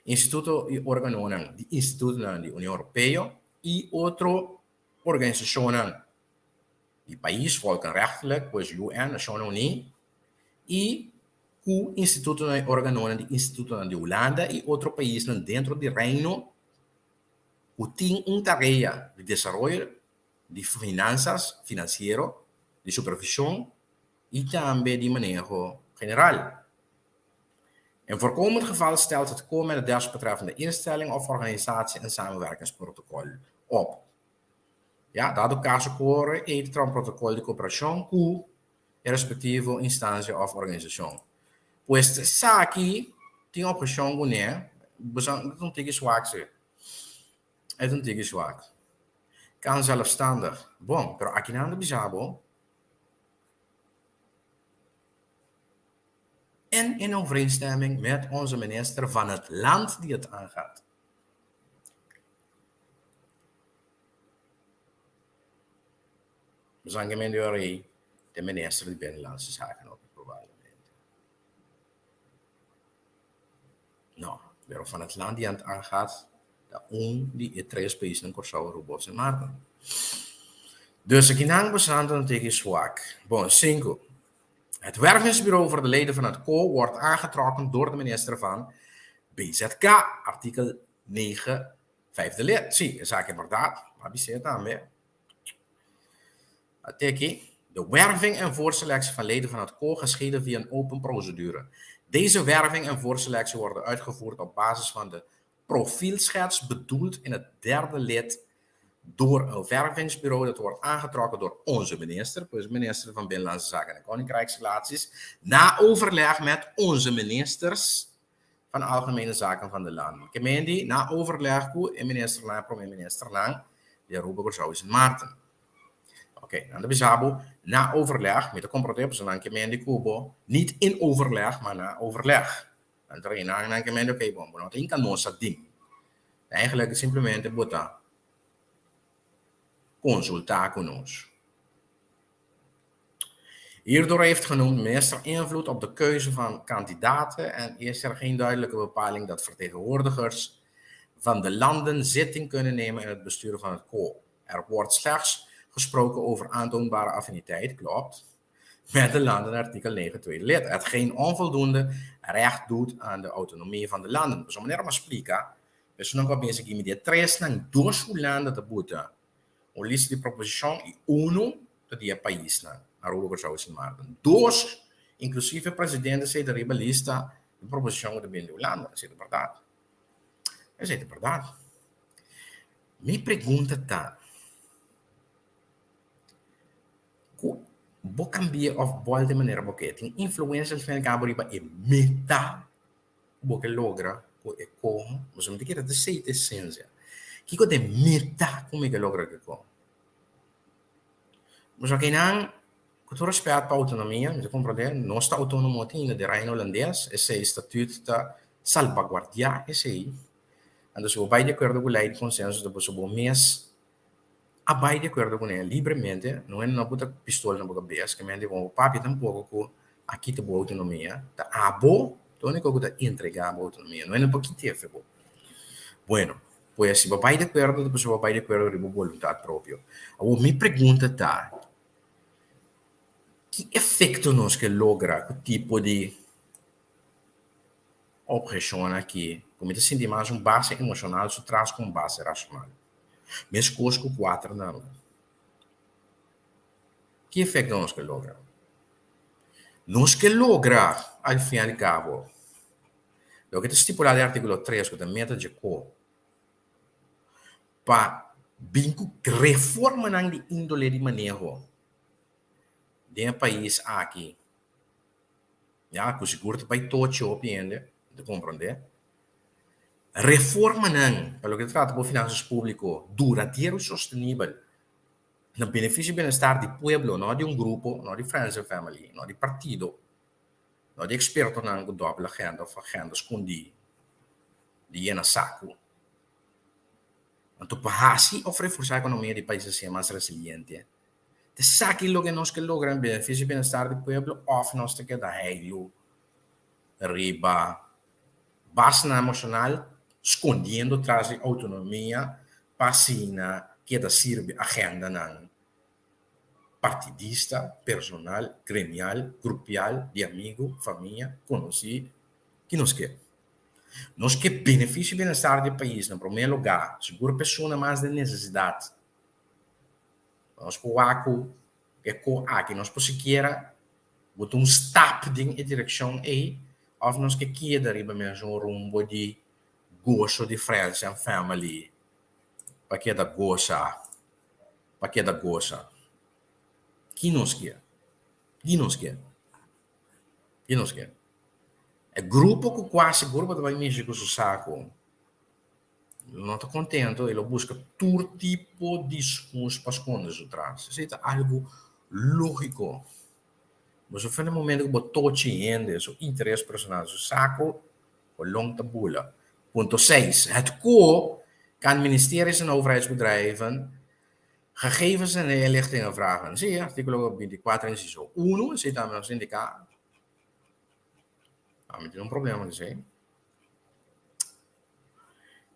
instituto i organonan di institutonan di Union Europeo i otro organisashonnan di pais volkenrechtelijk, pues UN, Nashonnan Uní, i ku institutonan i organonan di institutonan di Hulanda i otro paisnan dentro di Reino ku tin un tarea di desaroyo di finansas finansiero, di supervishon i tambe di maneho general. In voorkomend geval stelt het ko met de desbetreffende instelling of organisatie een samenwerkingsprotocol op. Ya, dado kaso kore ei ta traha un protokol di koperashon ku e respektivo instansia òf organisashon. Pues esaki tin opheshon kuné, bo sa ta un tiki swak si. E ta un tiki swak. Kan zelfstandig. Bon, pero akinan ta bisa bo. En in overeenstemming met onze minister van het land die het aangaat. Nos anke men ora ei de minister di Binnenlandse Zaken ook probablemente. No, pero van het land die het aangaat. Ta un di e tres paisnan Kòrsou, Aruba òf Sint Maarten. Dus akinan bosnan ta tiki swak. Bon, sinku. Het wervingsbureau voor de leden van het ko wordt aangetrokken door de minister van BZK, artikel 9, vijfde lid. Sí, esaki e bèrdat. M'a bis'é tambe. Ateki, De werving en voorselectie van leden van het ko geschieden via een open procedure. Deze werving en voorselectie worden uitgevoerd op basis van de profielschets bedoeld in het derde lid door een wervingsbureau dat wordt aangetrokken door onze minister, pues minister van Binnenlandse Zaken en Koninkrijksrelaties, na overleg met onze ministers van Algemene Zaken van de landen. Ke men di na overleg ku e ministernan, e prome ministernan di Aruba, Kòrsou i Sint Maarten. Oké, nan ta bisa bo na overleg, mi ta komprondé pasobra nan ke men di ku bo niet in overleg, maar na overleg. Nan ta reina nan ke men di oké bon, bo no ta hinka nos a din. Eigenlijk simplemente bo ta konsultá ku nos. Hierdoor heeft genoemd minister invloed op de keuze van kandidaten en is er geen duidelijke bepaling dat vertegenwoordigers van de landen zitting kunnen nemen in het bestuur van het ko. Er wordt slechts gesproken over aantoonbare affiniteit, klopt, met de landen artikel 9 tweede lid, hetgeen onvoldoende recht doet aan de autonomie van de landen. Pasobra manera mi a splika, esunnan ku a bin sigui mi di e tresnan, dos Hulanda ta buta un lista di proposishon i unu ta di e paisnan, Aruba, Kòrsou i Sint Maarten. Dos, inklusive e presidente esei ta riba lista di proposishon ku ta bin di Hulanda. Esei ta bèrdat. Esei ta bèrdat. Mi pregunta ta, ku bo kambia òf bòlta e manera bo ke, tin influensia al fin al kabo riba e meta ku bo ke logra ku e koho? Pasobra mi ta kere ta esei ta esensia. Kiko ta e meta ku mi ke logra ku e koho? Pasobra kinan, ku tur rèspèt pa outonomia, mi ta komprondé, nos ta outónomo ainda di Reino Holandes, esei statüt ta salbaguardiá esei. Anto si bo bai di akuerdo ku lei di konsenso ta pasobra bo mes a bai di akuerdo kuné libremente, no hende no a buta pistol na bo kabes, ke mente bo papia tampoko ku a kita bo outonomia, ta abo ta úniko ku ta entregá bo outonomia, no hende por kit'é fe bo. Bueno, pues si bo bai di akuerdo ta pasobra bo bai di akuerdo riba bo boluntat propio. Awor mi pregunta ta, ki efekto nos ke logra ku tipo di Obheshon aki ku mi ta sinti mas un base emoshonal su tras ku un base rashonal. Meskos ku kuater nan. Ki efekto nos ke logra? Nos ke logra, al fin al kabo, loke ta stipulá den artíkulo tres ku ta meta dje ko pa bin ku reformanan di índole di maneho den e pais aki. Ya, ku sigur ta bai tochi hopi hende, mi ta komprondé. Reformanan pa loke ta trata bo finansas públiko duradero i sostenibel na benefisio i bienestar di pueblo, no di un grupo, no di friends and family, no di partido, no di ekspertonan ku dòbel agenda òf agenda skondí di yena saku. Anto pa hasi òf reforsá ekonomia di pais asina mas resiliente, Ta esaki loke nos ke logra na benefisio i bienestar di pueblo òf nos ta keda heilu riba basenan emoshonal skondiendo tras di outonomia pa asina keda sirbi agendanan partidista, personal, gremial, grupial, di amigu, famia, konosí? Ki nos ke? Nos ke benefisio i bienestar di e pais na promé lugá, sigur persona mas den nesesidat. Nos por wak ku e ko aki nos por sikiera bota un stap den e direkshon ei òf nos ke keda riba mesun rumbo di goso di friends and family pa keda gosa, pa keda gosa. Ki nos kier? Ki nos kier? Ki nos kier? E grupo ku kua sigur bo ta bai mishi ku su saku. Lo no ta contento y lo busca tur tipo di scus pa sconde su tras. Esey ta algo logico. Boso for di momento cu bo tochi hende su interes personal, su saco, bo long ta bula. Punto seis, Het ko kan ministeries en overheidsbedrijven gegevens en inlichtingen vragen. Si, articulo 24 inciso 1, esey tambe nos indica. Ami tin un problema cu esey.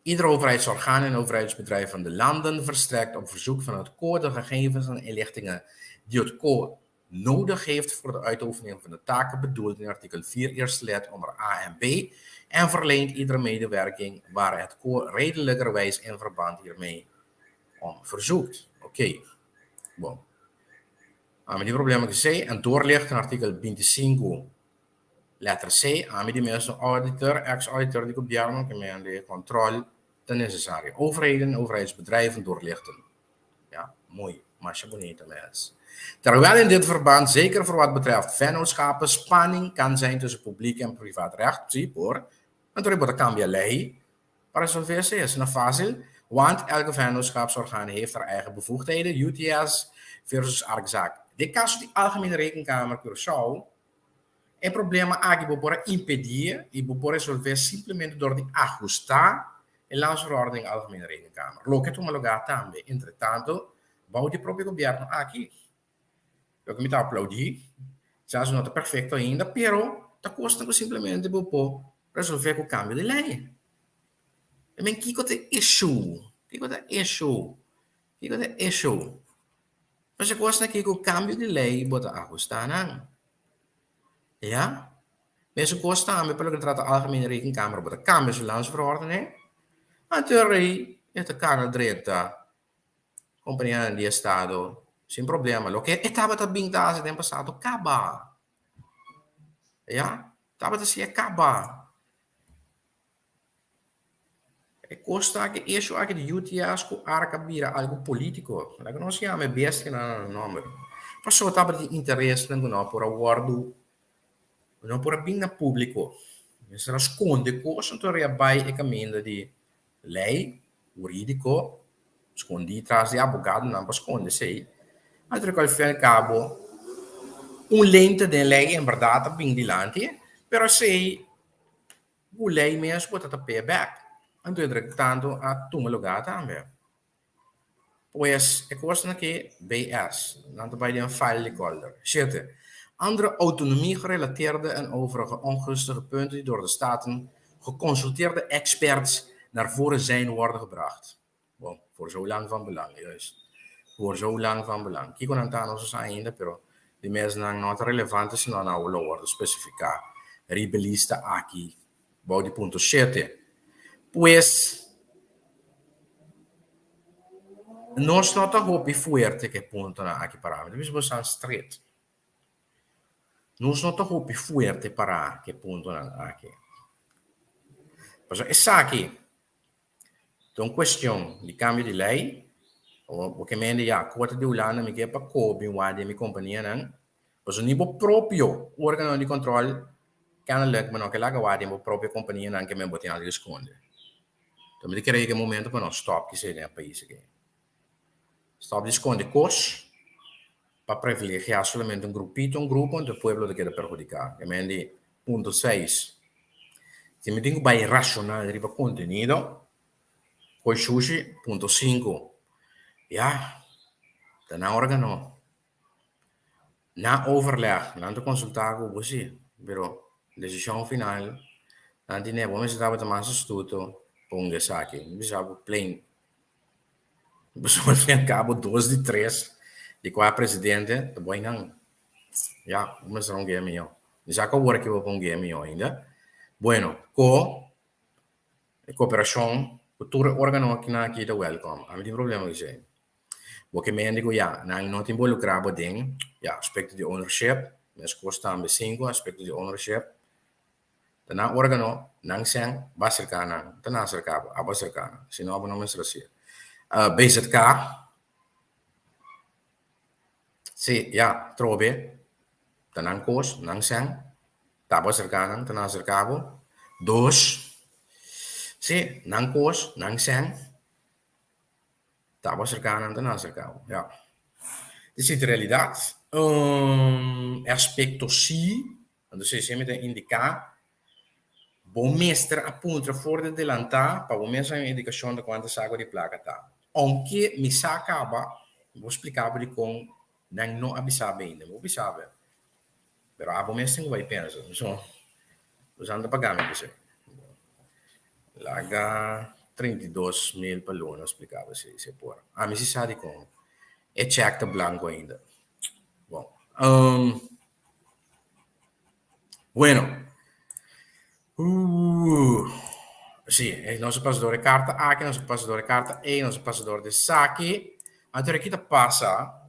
Ieder overheidsorgaan en overheidsbedrijf van de landen verstrekt op verzoek van het COA de gegevens en inlichtingen die het COA nodig heeft voor de uitoefening van de taken bedoeld in artikel 4 eerste lid onder A en B en verleent iedere medewerking waar het COA redelijkerwijs in verband hiermee om verzoekt. Oké, bon. Ami tin problema ku esei en doorlicht in artikel 25 letter C, ami di mes un auditor, ex-auditor di gobierno ke mende control ta necesario. Overheden en overheidsbedrijven doorlichten. Ja, mooi, masha bunita mes. Terwijl in dit verband, zeker voor wat betreft vennootschappen, spanning kan zijn tussen publiek en privaat recht, sí, por, anto bo ta cambia ley pa resolve esei, asina fácil, want elke vennootschapsorgaan heeft haar eigen bevoegdheden, UTS versus Arkzaak. Den caso di Algemene Rekenkamer Curaçao, E problema aki bo por a impedí i bo por resolvé simplemente dor di ahustá e Landsverordening Algemene Rekenkamer, loke a tuma lugá tambe entretanto bou di e propio gobièrnu aki. Loke mi ta aplaudí, kisas no ta perfekto ainda, pero ta kosnan ku simplemente bo por resolvé ku kambio di lei. I men kiko ta e issue? Kiko ta e issue? Kiko ta e issue? Pasobra e kosnan aki ku kambio di lei bo ta ahustá nan. Ya. Mesun kos tambe pa loke ta trata Algemene Rekenkamer, bo ta kambia su landsverordening, anto rei e ta kana drenta kompanianan di estado sin problema. Loke e tabata bin ta hasi den pasado kaba. Ya, tabata siña kaba. E kos ta ku e issue aki di UTS ku ark a bira algu politiko. Laga nos yama e bestianan na nan nomber. Pasobra tabatin interesnan ku no por a wòrdu, no por a bin na públiko. Mester a skonde kos anto a bai e kaminda di lei hurídiko, skondí tras di abogadonan pa skonde esei. Anto ku al fin al kabo un lente den lei en bèrdat a bin dilanti, pero esei Ku lei mes bo ta ta p'e bek. Anto entre tanto a tuma lugar tambe. Pues e kosnan aki BS. Nan ta bai den file di kolder. Shete. Andere autonomie gerelateerde en overige ongunstige punten die door de Staten geconsulteerde experts naar voren zijn worden gebracht. Bon, voor zo lang van belang, juist. Voor zo lang van belang. Kiko nan ta nos sa ainda, pero di mes nan no ta relevante si no nan lo wordo specifica riba e lista aki bou di punto shete. Pues, nos no ta hopi fuerte ku e puntonan aki pará. Mi ta bisa boso stret. Nos no ta hopi fuerte pará ku e puntonan aki. Pasobra esaki Ta un cuestion di cambio di ley, bo ke mende ya Corte di Hulanda mi ke pa ko bin wak den mi companianan, pasobra ni bo propio organo di control kennelijk bo no ke laga wak den bo propio companianan ke men bo tin algo di sconde. Enton mi ta kere yega e momento pa nos stop kisei den e pais aki. Stop di sconde cos pa privilegia solamente un grupito, un grupo, enton e pueblo ta keda perhudica. Ke men di Punto seis, Si mi tin ku bai rashonal riba kontenido, koi shushi. Punto sinku, Ya, ta nan organo. Na overleg, nan ta konsultá ku bo si, pero desishon final nan tine. Bo mester tabata mas astuto pa un esaki. Mi bisa bo plain. Pasobra al fin y al cabo dos di tres di kua presidente ta boi nan. Ya, bo mester un guia mihó. Mi sa ku awor aki bo por un guia mihó ainda. Bueno, ko e koperashon ku tur e organo akinan aki ta wèlkòm. Ami tin problema ku esei. Bo ke mende ku ya, nan no ta involukrá bo den, ya, aspekto di ownership, meskos tambe sinku, aspekto di ownership, ta nan organo, nan sèn, bo a serká nan, ta nan a serká bo, abo a serká nan. Si no, abo no mester hasié. BZK. Sí, ya, trobe, ta nan kos, nan sèn, ta bo aserká nan, ta nan aserká bo. Dos, sí, nan kos, nan sèn, ta bo aserká nan, ta nan aserká bo, ya. Esei ta realidat. E aspekto sí, anto esei mi ta indiká, bo mester a puntra for di delantá pa bo mes haña un indikashon di kuantu saku di plaka ta. Ounke mi sa kaba, mi por splika bo dikon nan no a bisa bo ainda. Mi por bisa bo, pero abo mes tin ku bai pensa. So, boso a paga mi p'esei. Laga. 32 mil pa luna spliká bo si si e por. Ami si sa dikon e chèk ta blanko ainda. Bon. Um, bueno. Uh, sí, nos a pasa dor e karta aki, nos a pasa dor e karta ei, nos a pasa dor di esaki. Anto aki ta pasa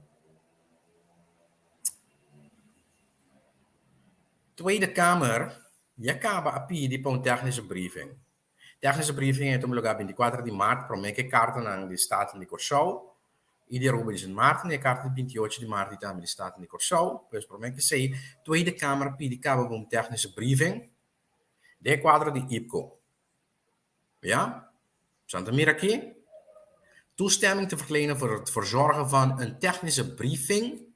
Tweede Kamer ya kaba a pidi pa un technische briefing. Technische briefing ei tuma lugá bintikuater di mart promé ku e kartanan di Staten di Kòrsou i di Aruba di Sint Maarten i e karta di bintiocho di mart i tambe di Staten di Kòrsou. Pues promé ku esei Tweede Kamer a pidi kaba pa un technische briefing den e kuadro di IPCO. Ja? Santa mira aki. Toestemming te verlenen voor het verzorgen van een technische briefing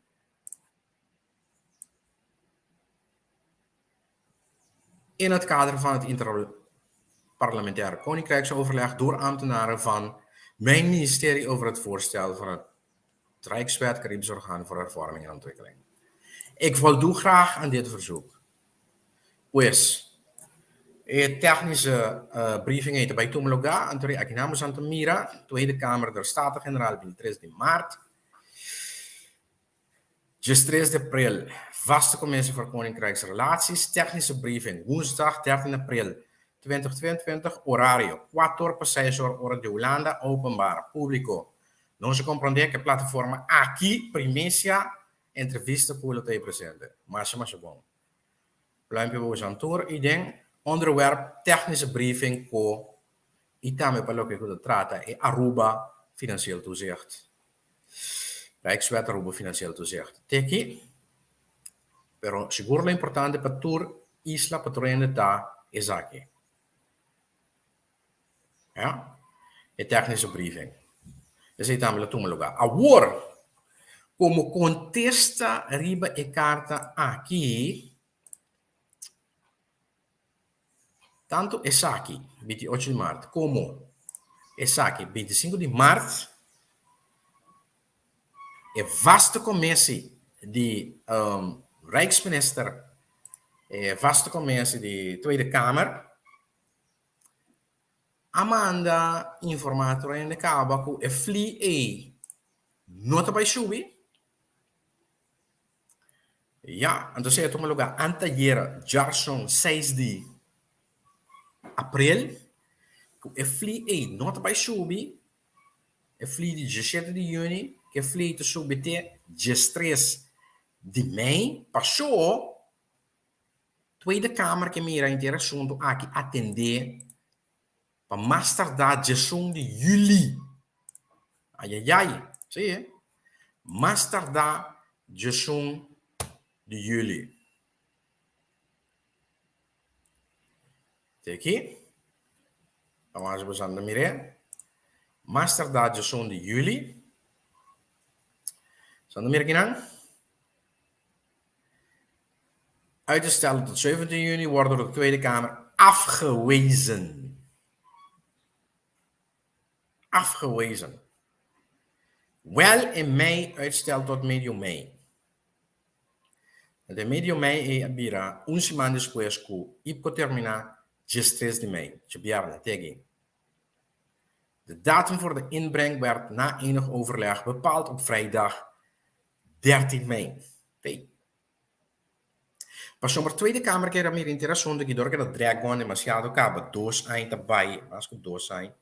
In het kader van het interparlementaire Koninkrijksoverleg door ambtenaren van mijn ministerie over het voorstel van het Rijkswet Caribisch Orgaan voor Hervorming en Ontwikkeling. Ik voldoe graag aan dit verzoek. Pues, e technische briefing ei ta bai tuma lugá, anto aki nan boso a mira, Tweede Kamer der Staten-Generaal 23 di maart. Djestres di april, Vaste Commissie voor Koninkrijksrelaties, Technische briefing, woensdag 13 april 2022, orario, kuator pa seis or ora di Hulanda, openbaar, publico. Nos a comprende cu e plataforma aki, primicia, entrevista cu lo ta ei presente. Masha masha bon. Pluimpje pa boso tur y den onderwerp Technische briefing cu y tambe pa loke cu ta trata e Aruba Financieel Toezicht. Rijkswet Aruba Financieel Toezicht. Te aki, pero sigur lo importante pa tur isla, pa tur hende ta esaki. Ja, e technische briefing. Esei tambe lo tuma lugar. Awor, como contesta riba e carta aki, Tantu esaki, 28 di mart, komo esaki, 25 di mart, e vaste commissie di Rijksminister, e vaste commissie di Tweede Kamer, a manda informa tur hende kaba ku e fli ei no ta bai subi. Ya, entonces e tuma lugar anteayer djarson seis di april ku e fli ei no ta bai subi, e fli di diesshete di yüni, ku e fli ei ta subi te diestres di mei, pasó Tweede Kamer ke mira henter asuntu aki atendé pa mas tardá diesun di yüli. Ayayay, sí eh. Mas tardá diesun di yüli. Te aki, awor bo sa mir'é. Mas tardá diesun di yüli. Sa mira kinan? Uit te stellen tot 17 juni wordt door de Tweede Kamer afgewezen. Afgewezen. Wel in mei uitstel tot medio mei. Den medio mei ei a bira un siman despues ku IPCO terminá 13 di mei, djabièrnè, te aki. De datum voor de inbreng werd na enig overleg bepaald op vrijdag 13 mei. Pei. Pasobra Tweede Kamer kier a mira henter asuntu aki dor ku ta drag on demasiado kaba dos aña ta bai, mas ku dos aña.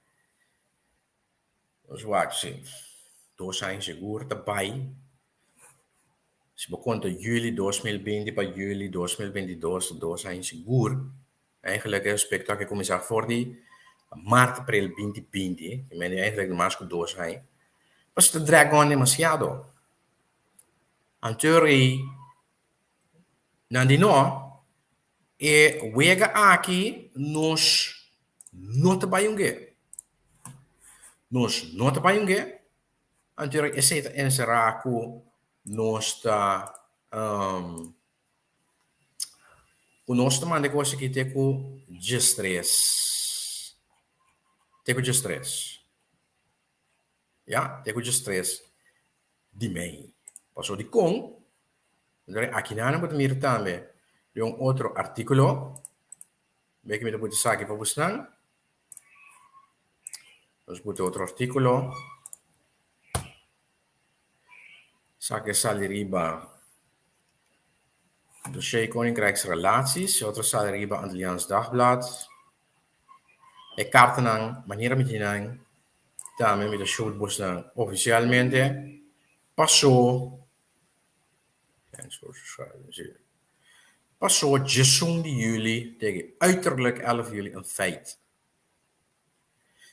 Nos wak si, dos aña sigur ta bai. Si bo konta juli 2020 pa juli 2022 ta dos aña sigur. Eigenlijk e aspekto aki a kuminsá for di mart april 2020, ki mende eigenlijk mas ku dos aña. Pasobra ta drag on demasiado. Anto rei nan di no, e wega aki nos no ta bai unge. Nos no ta bai unge, anto rei esei ta enserá ku nos ta ku nos ta manda e kos aki te ku diestres. Te ku diestres. Ya, te ku diestres di mei. Paso dikon? Aki nan bo ta mira tambe den un otro artíkulo. Beki mi ta pudi esaki pa busnan. Nos buta otro artíkulo. Esaki a sali riba Dossier Koninkrijksrelaties, e otro a sali riba Antilliaans Dagblad. E kartanan, manera mi tin nan, tambe mi ta shoot bosnan ofisialmente. Pasó, pasó djesun di juli tegen uiterlijk elf juli een feit.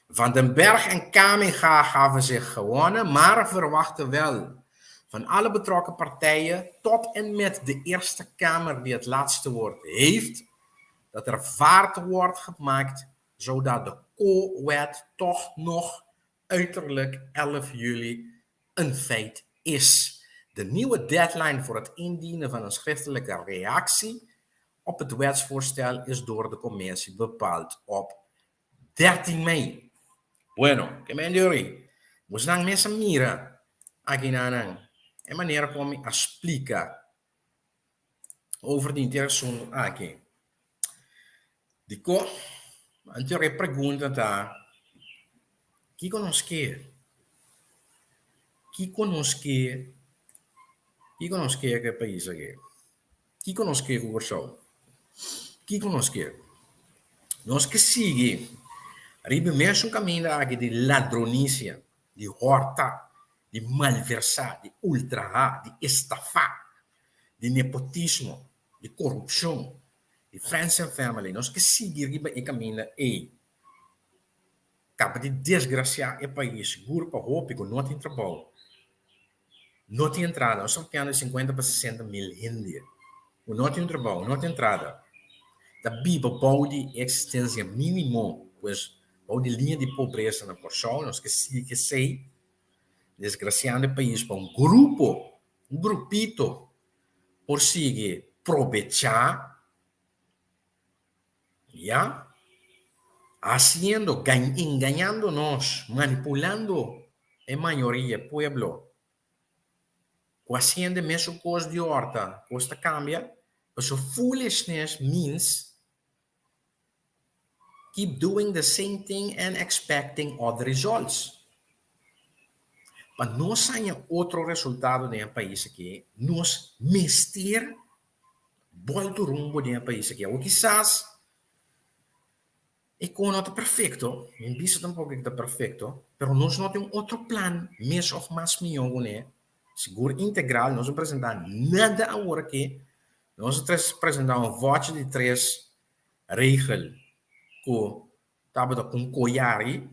Van den Berg en Kaminga gaven zich gewonnen, maar verwachten wel van alle betrokken partijen tot en met de Eerste Kamer die het laatste woord heeft, dat er vaart wordt gemaakt zodat de Co-wet toch nog uiterlijk 11 juli een feit is. De nieuwe deadline voor het indienen van een schriftelijke reactie op het wetsvoorstel is door de commissie bepaald op 13 mei. Bueno, ke men di Bosnan mes a mira aki na nan e manera kon mi a splika over di henter asuntu aki. Dikon? Anto e pregunta ta, kiko nos ke? Kiko nos ke? Kiko nos ke ku e pais aki? Kiko nos ke ku Kòrsou? Kiko nos ke? Nos ke sigui riba e mesun kaminda aki di ladronisia, di hòrta, di malversá, di ultrahá, di estafá, di nepotismo, di korupshon, di friends and family. Nos ke sigui riba e kaminda ei. Kaba di desgrasiá e pais sigur pa hopi ku no tin trabou, no tin entrada. Nos ta papiando di sinkuenta pa sesenta mil hende ku no tin trabou, no tin entrada, ta biba bou di eksistensia mínimo, pues bou di liña di pobresa na Kòrsou. Nos ke sigui ku esei, desgrasiando e pais pa un grupo, un grupito por sigui probechá. Ya. Haciendo, engañando nos, manipulando e mayoria, e pueblo. Cu haciendo e mesun cos di horta, cos ta cambia. Pasobra foolishness means keep doing the same thing and expecting other results. Pa nos haña otro resultado den e pais aki, nos mester Bolto rumbo den e pais aki. Awor kisas e kon no ta perfecto, mi bisa tampoco ku ta perfecto, pero nos no tin un otro plan mes of mas mihó kuné, sigur integral, nos no presentá nada awor aki, nos a presentá un vòchi di tres regel ku tabata un koyari,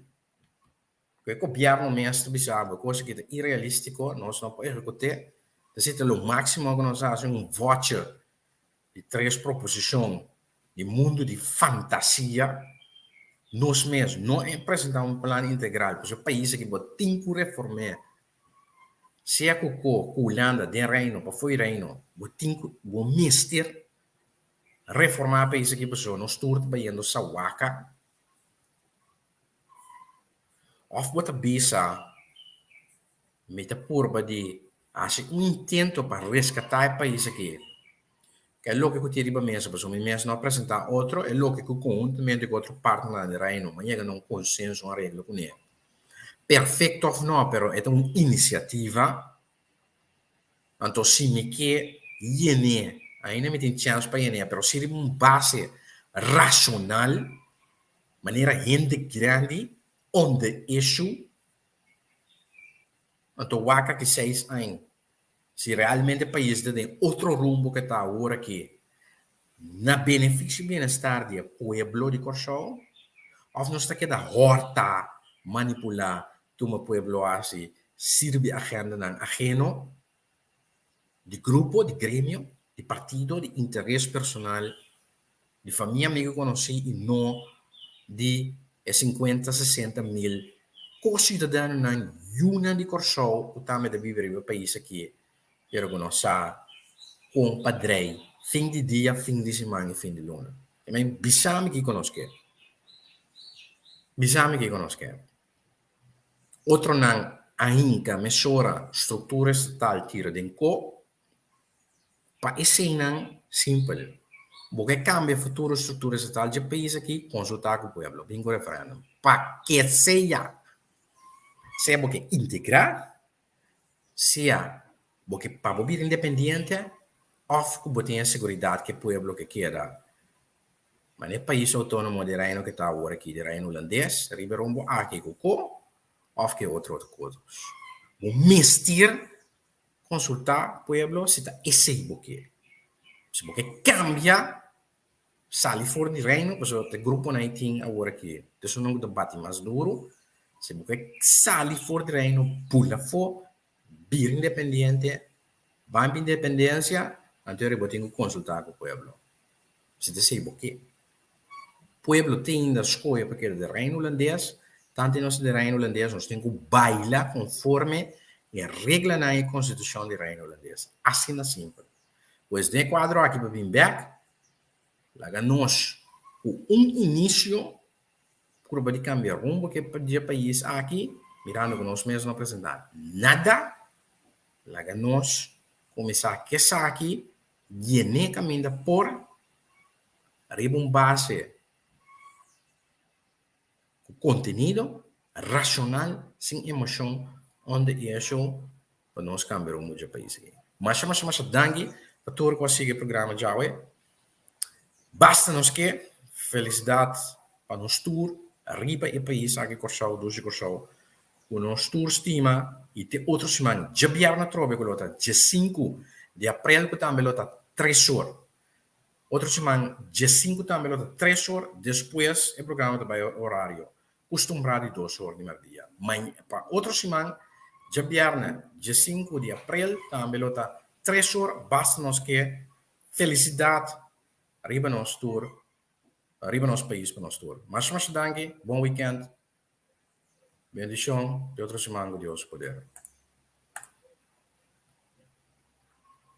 Ku e gobièrnu mes ta bisa bo e kos aki ta irealístiko, nos no por ehekut'é. Esei ta lo máksimo ku nos a hasi, un voucher di tres proposishon di mundu di fantasia. Nos mes no a presentá un plan integral, pasobra e pais aki bo tin ku reform'é. Sea ku ku Hulanda, den Reino, pafó di Reino, bo tin ku, bo mester reformá e pais aki pasobra nos tur ta bayendo sawaka. Of bo ta bisa, Mi ta purba di hasi un intento pa reskatá e pais aki. Ke loke ku tin riba mesa, pasobra mi mes no a presentá otro, e loke ku konhuntamente ku otro partnernan di Reino a yega na un konsenso, un areglo kuné. Perfekto òf no, pero e ta un inisiativa. Anto si mi ke yen'é, ainda mi tin chèns pa yen'é, pero si riba un base rashonal, manera hende grandi on the issue, anto wak aki seis aña si realmente e pais ta den otro rumbo ke ta awor aki na benefisio i bienestar di e pueblo di Kòrsou òf nos ta keda hòrta, manipulá, tuma pueblo hasi sirbi agendanan ageno di grupo, di gremio, di partido, di interes personal di famia, amigo i konosí i no di e sinkuenta, sesenta mil ko-siudadanonan yunan di Kòrsou ku tambe ta biba riba e pais aki pero ku no sa kon pa drei fin di dia, fin di siman i fin di luna. I men bisa mi kiko nos ke. Bisa mi kiko nos ke. Otronan a hinka mesora struktura estatal tira den ko. Pa eseinan simpel. Bo ke kambia futuro struktura estatal dje pais aki, konsultá ku pueblo, bin ku referèndum. Pa ke sea! Sea bo ke integrá, sea bo ke pa bo bira independiente òf ku bo tin e seguridat ku e pueblo ke keda manera e pais outónomo di Reino ke ta awor aki, di Reino Hulandes, riba e rumbo aki ku ko òf ke otro kos. Bo mester konsultá pueblo si ta esei bo ke. Si bo ke kambia Sali for di Reino, pasobra ta e gruponan ei tin awor aki, ta esunnan ku ta bati mas duru. Si bo ke sali for di Reino, bula afó, bira independiente, ban pa independensia, anto ora bo tin ku konsultá ku pueblo. Si ta esei bo ke. Pueblo tin ainda skohe pa keda den Reino Hulandes, tantu nos ta den Reino Hulandes nos tin ku baila konforme e reglanan i konstitushon di Reino Hulandes. Asina simpel. Pues den e kuadro aki pa bin bèk, laga nos ku un inisio purba di kambia rumbo ke di e pais aki, mirando ku nos mes no a presentá nada, laga nos kuminsá ke esaki yen'é kaminda por riba un base ku kontenido rashonal sin emoshon on the issue pa nos kambia rumbo dje pais aki. Masha masha masha danki pa tur ku a sigui e programa djawe. Basta nos ke felisidat pa nos tur riba e pais aki Kòrsou, dushi Kòrsou ku nos tur stima i te otro siman djabièrnè atrobe ku lo ta djesinku di aprel ku tambe lo ta tres or. Otro siman diesinku tambe lo ta tres or, despues e programa ta bai orario kustumbrá di dos or di merdia. Pa otro siman djabièrnè diesinku di aprel tambe lo ta tres or, basta nos ke felisidat riba nos tur, riba nos pais pa nos tur. Masha masha danki, bon wikènt, bendishon, te otro siman ku Dios poder.